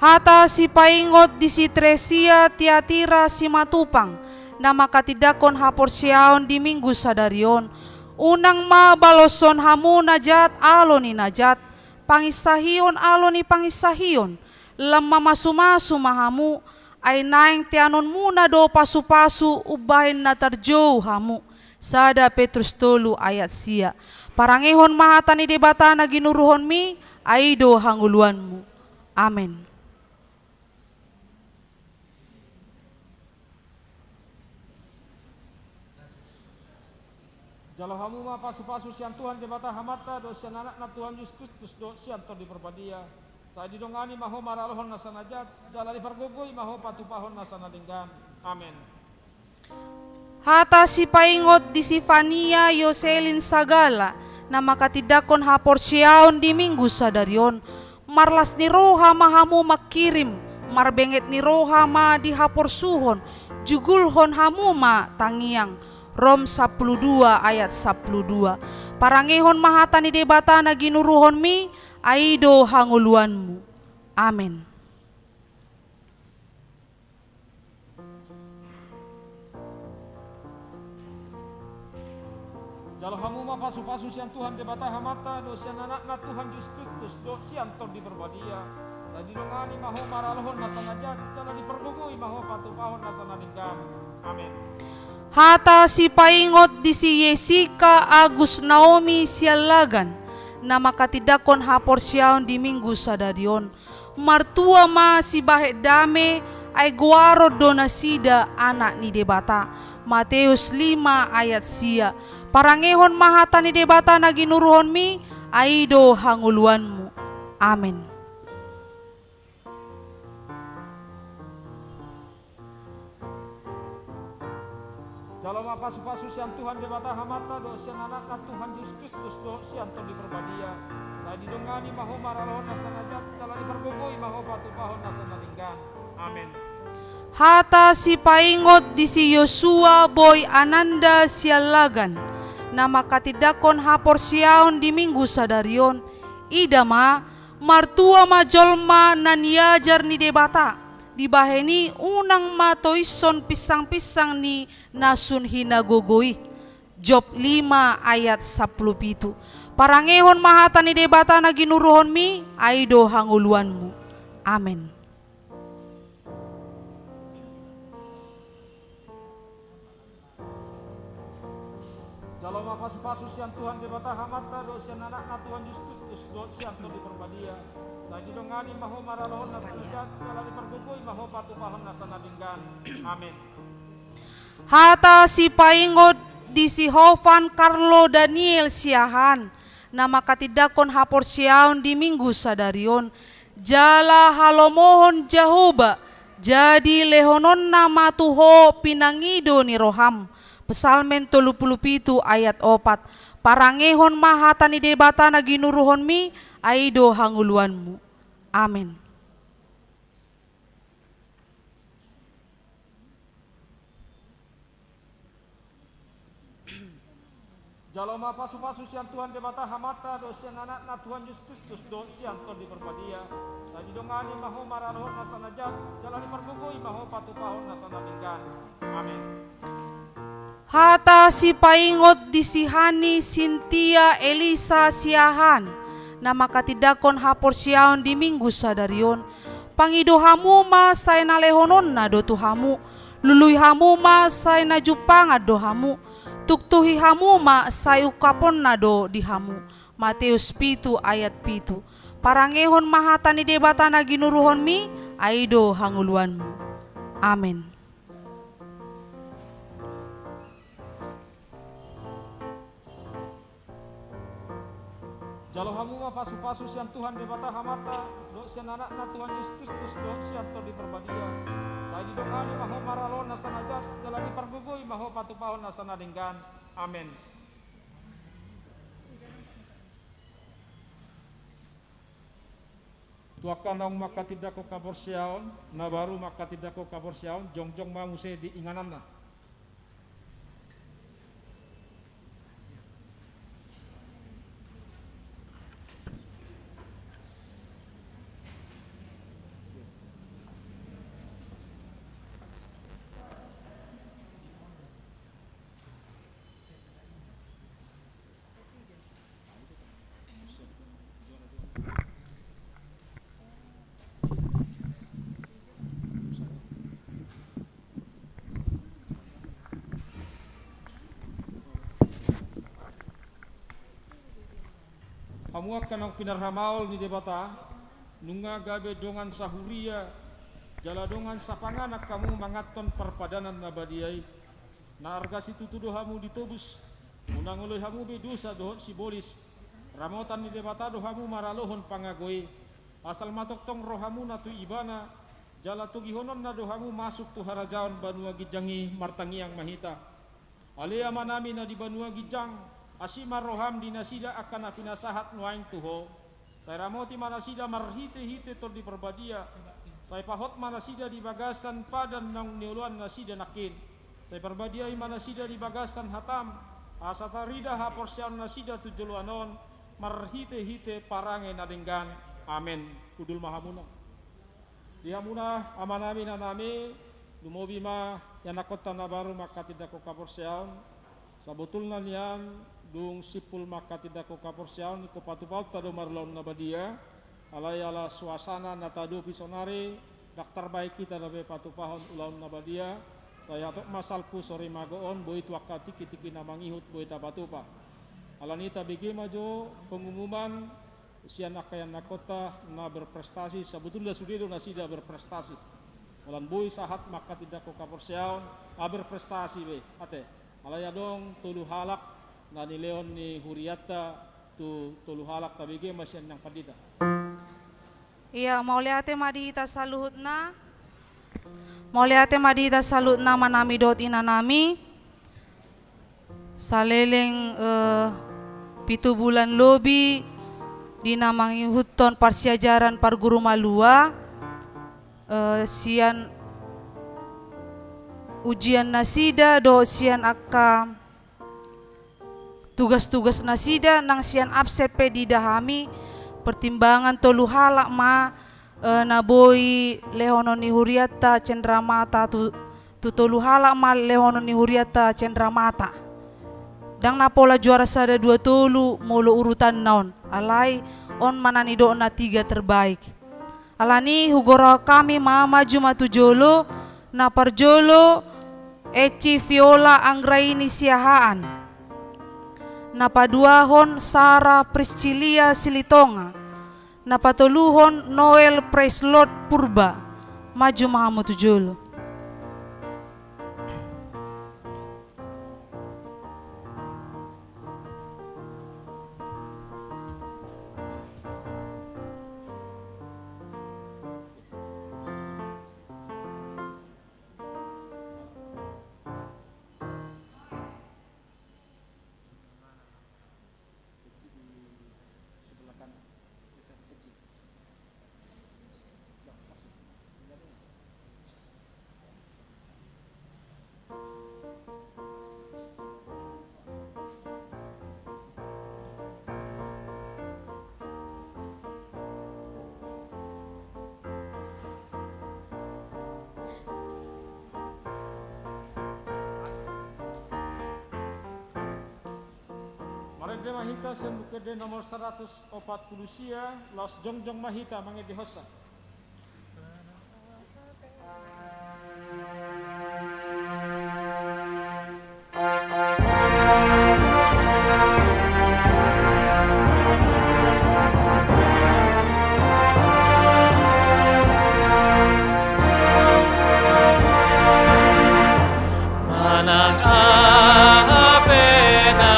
Hata sipaingot di si Tresia Tiatira Simatupang, na mangkatindangkon haporseaon di Minggu sadari on. Unang ma baloshon hamu na jat alo ni na jat, panginsahihon alo ni panginsahihon. Lam mamasu-masu ma hamu, ai naeng teanonmuna do pasu-pasu umbahen na tarjou hamu. Sada Petrus tolu ayat sia. Parangehon ma hata ni Debata na ginuruhonmi, ai do hangoluanmu. Amen. Jalo hamu ma pasu-pasu sian Tuhan Debata Amanta, dohot sian Anakna Tuhan Jesus Kristus, dohot sian Tondi Parbadia. Sai didongani ma ho maralohon nasa na jat, jala dipargogoi ma ho patupahon nasa na denggan. Amen. Hata sipaingot di si Fania Yoselin Sagala, na mangkatindangkon haporseaon di Minggu sadari on. Marlas ni roha ma hamu mangkirim, Marbenget ni roha ma di haporsuhon, jugulhon hamu ma tangiang. Rom sampulu dua ayat sampulu dua. Parangehon ma hata ni Debata na ginuruhonmi, ai do hangoluanmu. Amen. Jalo hamu ma pasupasu sian Tuhan Debata Amanta, dohot sian Anakna Tuhan Jesus Kristus, dohot sian Tondi Parbadia. Sai didongani ma ho maralohon nasa na jat, jala dipargogoi ma ho patupahon nasa na denggan. Amen. Hata sipaingot di si Jessica agus Naomi Siallagan, na mangkatindangkon haporseaon di Minggu sadari on. Martua ma sibahen dame, ai goaron do nasida anak ni Debata. Mateus lima ayat sia. Parangehon ma hata ni Debata na ginuruhonmi, ai do hangoluanmu. Amen. Jalo ma pasupasu sian Tuhan Debata Amanta, dohot sian Anakna Tuhan Jesus Kristus, dohot sian Tondi Parbadia. Sai didongani ma ho maralohon nasa na jat, jala dipargogoi ma ho patupahon nasa na denggan. Amen. Hata sipaingot di si Yosua boi Ananda Siallagan, na mangkatindangkon haporseaon di Minggu sadari on. Ida ma, martua ma jolma na niajar ni Debata, dibahen i unang ma toishon pinsangpinsang ni na sun hinagogo i. Job lima ayat sampulu pitu. Parangehon ma hata ni Debata na ginuruhonmi, ai do hangoluanmu. Amen. Jalo ma pasupasu sian Tuhan Debata Amanta, dohot sian Anakna Tuhan Jesus Kristus, dohot sian Tondi Parbadia. Sai didongani ma ho maralohon nasa na jat, jala dipargogoi ma ho patupahon nasa na denggan. Amen. Hata sipaingot di si Jovan Carlo Daniel Siahaan, na mangkatindangkon haporseaon di Minggu sadari on. Jala halomohon Jahowa, jadi lehononna ma tu ho pinangido ni roham. Psalmen tolu pulu pitu ayat opat. Parangehon ma hata ni Debata na ginuruhonmi, ai do hangoluanmu. Amen. Jalo ma pasupasu sian Tuhan Debata Amanta, dohot sian Anakna Tuhan Jesus Kristus, dohot sian Tondi Parbadia. Sai didongani ma ho maralohon nasa na jat, jala dipargogoi ma ho patupahon nasa na denggan. Amen. Hata sipaingot di si Hani Sintia Elisa Siahaan, na mangkatindangkon haporseaon di Minggu sadari on. Pangido hamu ma sai na lehononna do tu hamu, lului hamu ma sai na jumpangan do hamu, tuktuhi hamu ma sai ungkaponna do di hamu. Mateus pitu ayat pitu. Parangehon ma hata ni Debata na ginuruhonmi, ai do hangoluanmu. Amen. Jalo hamu ma pasupasu sian Tuhan Debata Amanta, dohot sian Anakna Tuhan Jesus Kristus, dohot sian Tondi Parbadia. Sai didongani ma ho maralohon nasa na jat, jala dipargogoi ma ho patupahon nasa na denggan. Amen. Tu angka naung mangkatindangkon haporseaon, na baru mangkatindangkon haporseaon, jongjong ma muse di ingananna. Hamu angka naung pinarhamaol ni Debata, nunga gabe dongan sahuria, jala dongan sapanganan hamu manganhon parpadanan na badia i. Na arga situtu do hamu ditobus, unang oloi hamu be dosa dohot sibolis. Ramotan ni Debata do hamu maralohon pangago i. Asal ma tongtong rohamuna tu Ibana, jala togihononna do hamu masuk tu harajaon banua ginjang i. Martangiang ma hita. Ale Amanami na di banua ginjang, asi ma roham di nasida angka na pinasahat nuaeng tu Ho. Sai ramoti ma nasida marhitehite Tondi Parbadia, Sai pahot ma nasida di bagasan padan naung nioloan nasida nangkin. Sai parbadiai ma nasida di bagasan hatam, asa tarida haporseaon nasida tu joloan on, marhite-hite parange na denggan. Amen. Hundul ma hamuna. Di hamuna amanami, inanami, lumobi ma ianakhonta na baru mangkatindangkon haporseaon. Sabotulna nian, dung simpul mangkatindangkon haporseaon, ingkon patupahonta do marulaon na badia. Alai ala suasana na tahadopi sonari, ndang tarbahen hita dope patupahon ulaon na badia. Sai hatop ma salpu sorimago on, boi tu angka tingki-tingki na mangihut boi tapatupa. Alani i tabege ma jo pengumuman sian angka ianakhonta na berprestasi. Sabotulna sude do nasida berprestasi. Holan boi sahat mangkatindangkon haporseaon, nga berprestasi be, ate. Alai adong tolu halak na nilehon ni hurianta tu tolu halak, tabege ma sian nang pandita. Ia, mauliate ma di hita saluhutna. Mauliate ma di hita saluhutna amanami dohot inanami. Saleleng, eh, pitu bulan lobi di na mangihuthon parsiajaran parguru malua, eh, sian ujian nasida dohot sian angka tugas-tugas nasida nang sian absen pe diida hami, pertimbangan tolu halak ma, eh, na boi lehonon ni hurianta cenderamata tu, tu tolu halak ma lehonon ni hurianta cenderamata. Ndang na pola juara sada dua tolu molo urutanna on, alai on ma na nidokna tiga terbaik. Alani i hugorahon hami ma, maju ma tu jolo. Na parjolo, Eci Viola Anggraini Siahaan. Na paduahon, Sara Priscilia Silitonga. Na patoluhon, Noel Praise Lord Purba. Maju ma hamu tu jolo. Marende ma hita sian Buku Ende nomor saratus opat pulu sia, laos jongjong ma hita mangendehonsa. Manang aha pe na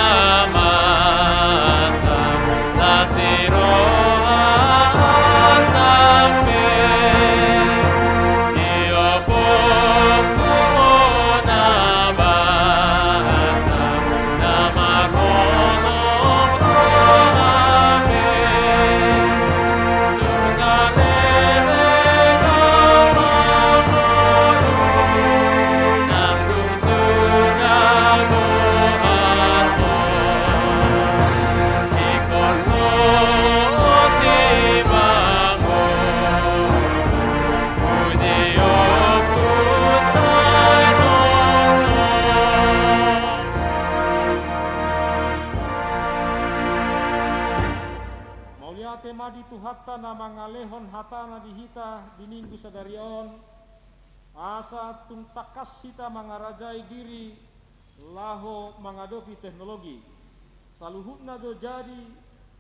masa, las ni roha, sangpe di ombun tu hona basa, na marholong roha pe. Dung saleleng au mangolu, nang dung surga boha ho, ingkon ho sibangun, pujion tu sai nongtong. Mauliate ma di Tuhanta na mangalehon hatana di hita di Minggu sadari on, asa tung tangkas hita mangarajai diri laho mangadopi teknologi. Saluhutna do jadi,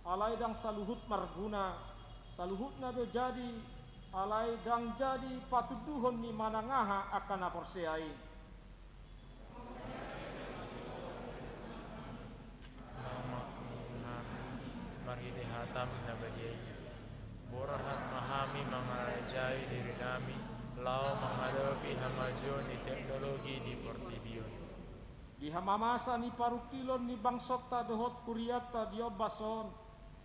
alai ndang saluhut marguna. Saluhutna do jadi, alai ndang jadi patunduhon ni manang aha angka na porsea i. Laho ma hami marhite hataM na badia i, borhat ma hami mangarajai dirinami laho mangadopi hamajuon ni teknologi di portibi on. Di hamamasa ni parungkilon ni bangsonta dohot hurianta di ombas on,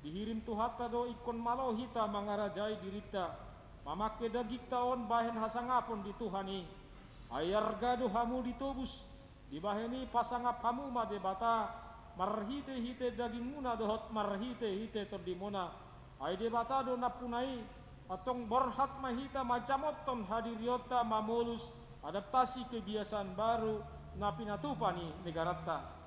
dihirim Tuhanta do ingkon malo hita mangarajai dirinta. Mamangke dagingta on bahen hasangapon di Tuhan i. Ai arga do hamu ditobus, dibahen i pasangap hamu ma Debata, marhite-hite dagingmuna dohot marhite-hite tondimuna. Ai Debata do nampuna i, antong borhat ma hita mancamothon hadirionta mamolus adaptasi kebiasaan baru na pinatupa ni negaranta.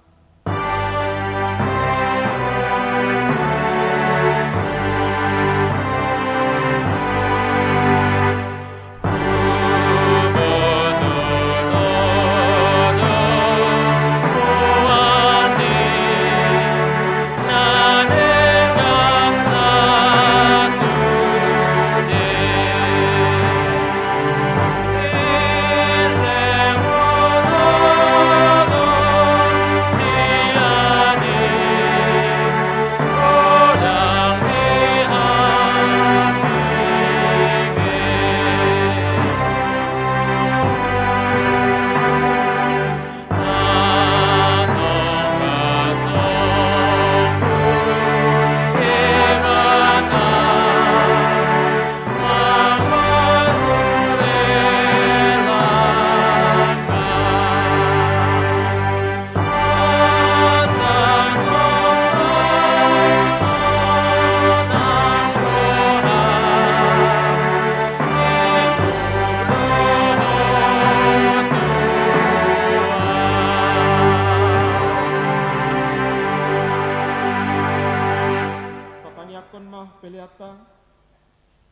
Tatangiangkon ma peleanta.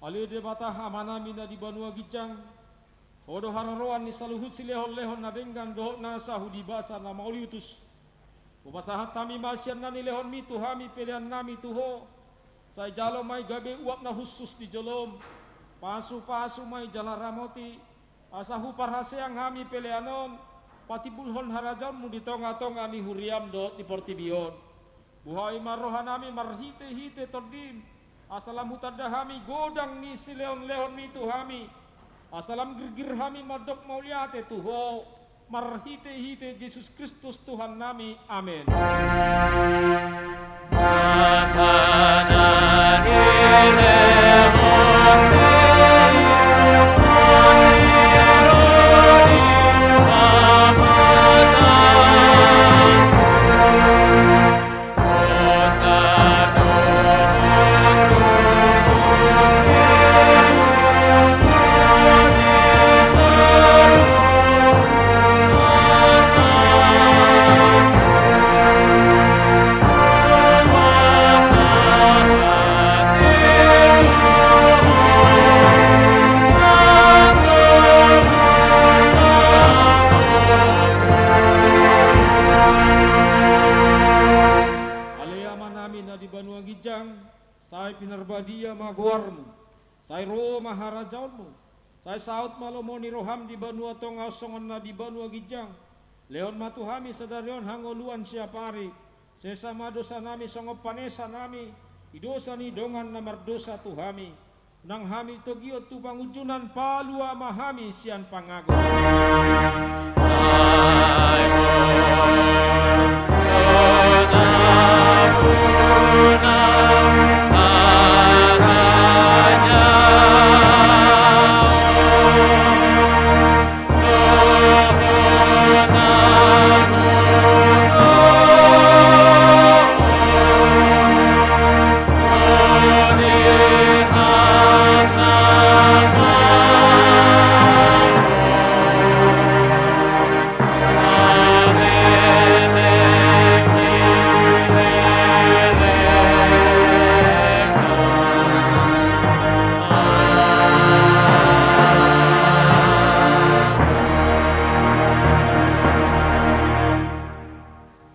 Ale Debata Amanami na di banua ginjang, Ho do haroroan ni saluhut silehon-lehon na denggan dohot na sahu di basa na mauliutus. Hupasahat hami ma sian na nilehonmi tu hami peleannami tu Ho. Sai jalo ma i gabe uap na hushus di jolom. Pasu-pasu ma i jala ramoti, asa huparhaseang hami pelean on patimbulhon harajaonmu di tonga-tonga ni huriam dohot di portibi on. Buhai ma rohanami marhite-hite Tondim, asa lam hutanda hami godang ni silehon-lehonmi tu hami, asa lam girgir hami mandok mauliate tu Ho, marhite-hite Jesus Kristus Tuhannami. Amen. Ale Amanami na di banua ginjang, sai pinarbadia ma goarmu, sai ro ma harajaonmu, sai saut ma lomo ni roham di banua tonga on songon na di banua ginjang. Lehon ma tu hami sadari on hangoluan siapari, sesa ma dosanami songon panesanami di dosa ni dongan na mardosa tu hami. Unang hami togihon tu pangunjunan, palua ma hami sian pangago.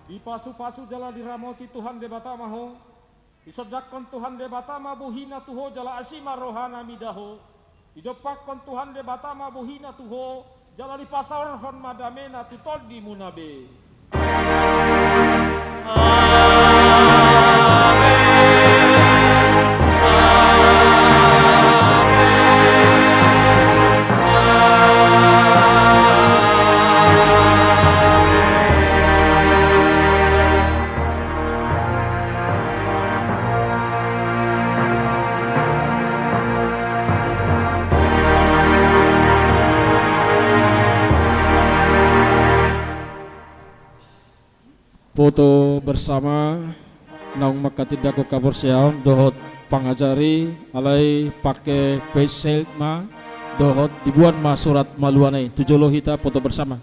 Dipasu-pasu jala diramoti Tuhan Debata ma ho. Disondangkon Tuhan Debata ma bohina tu ho jala asi ma rohana mida ho. Didompakkon Tuhan Debata ma bohina tu ho jala dipasaorhon ma damena tu tondimuna be. Foto bersama naung manghatindanghon haporseaon dohot pangajari, alai pake face shield ma dohot diboan ma surat maluana i. Tu jolo hita foto bersama.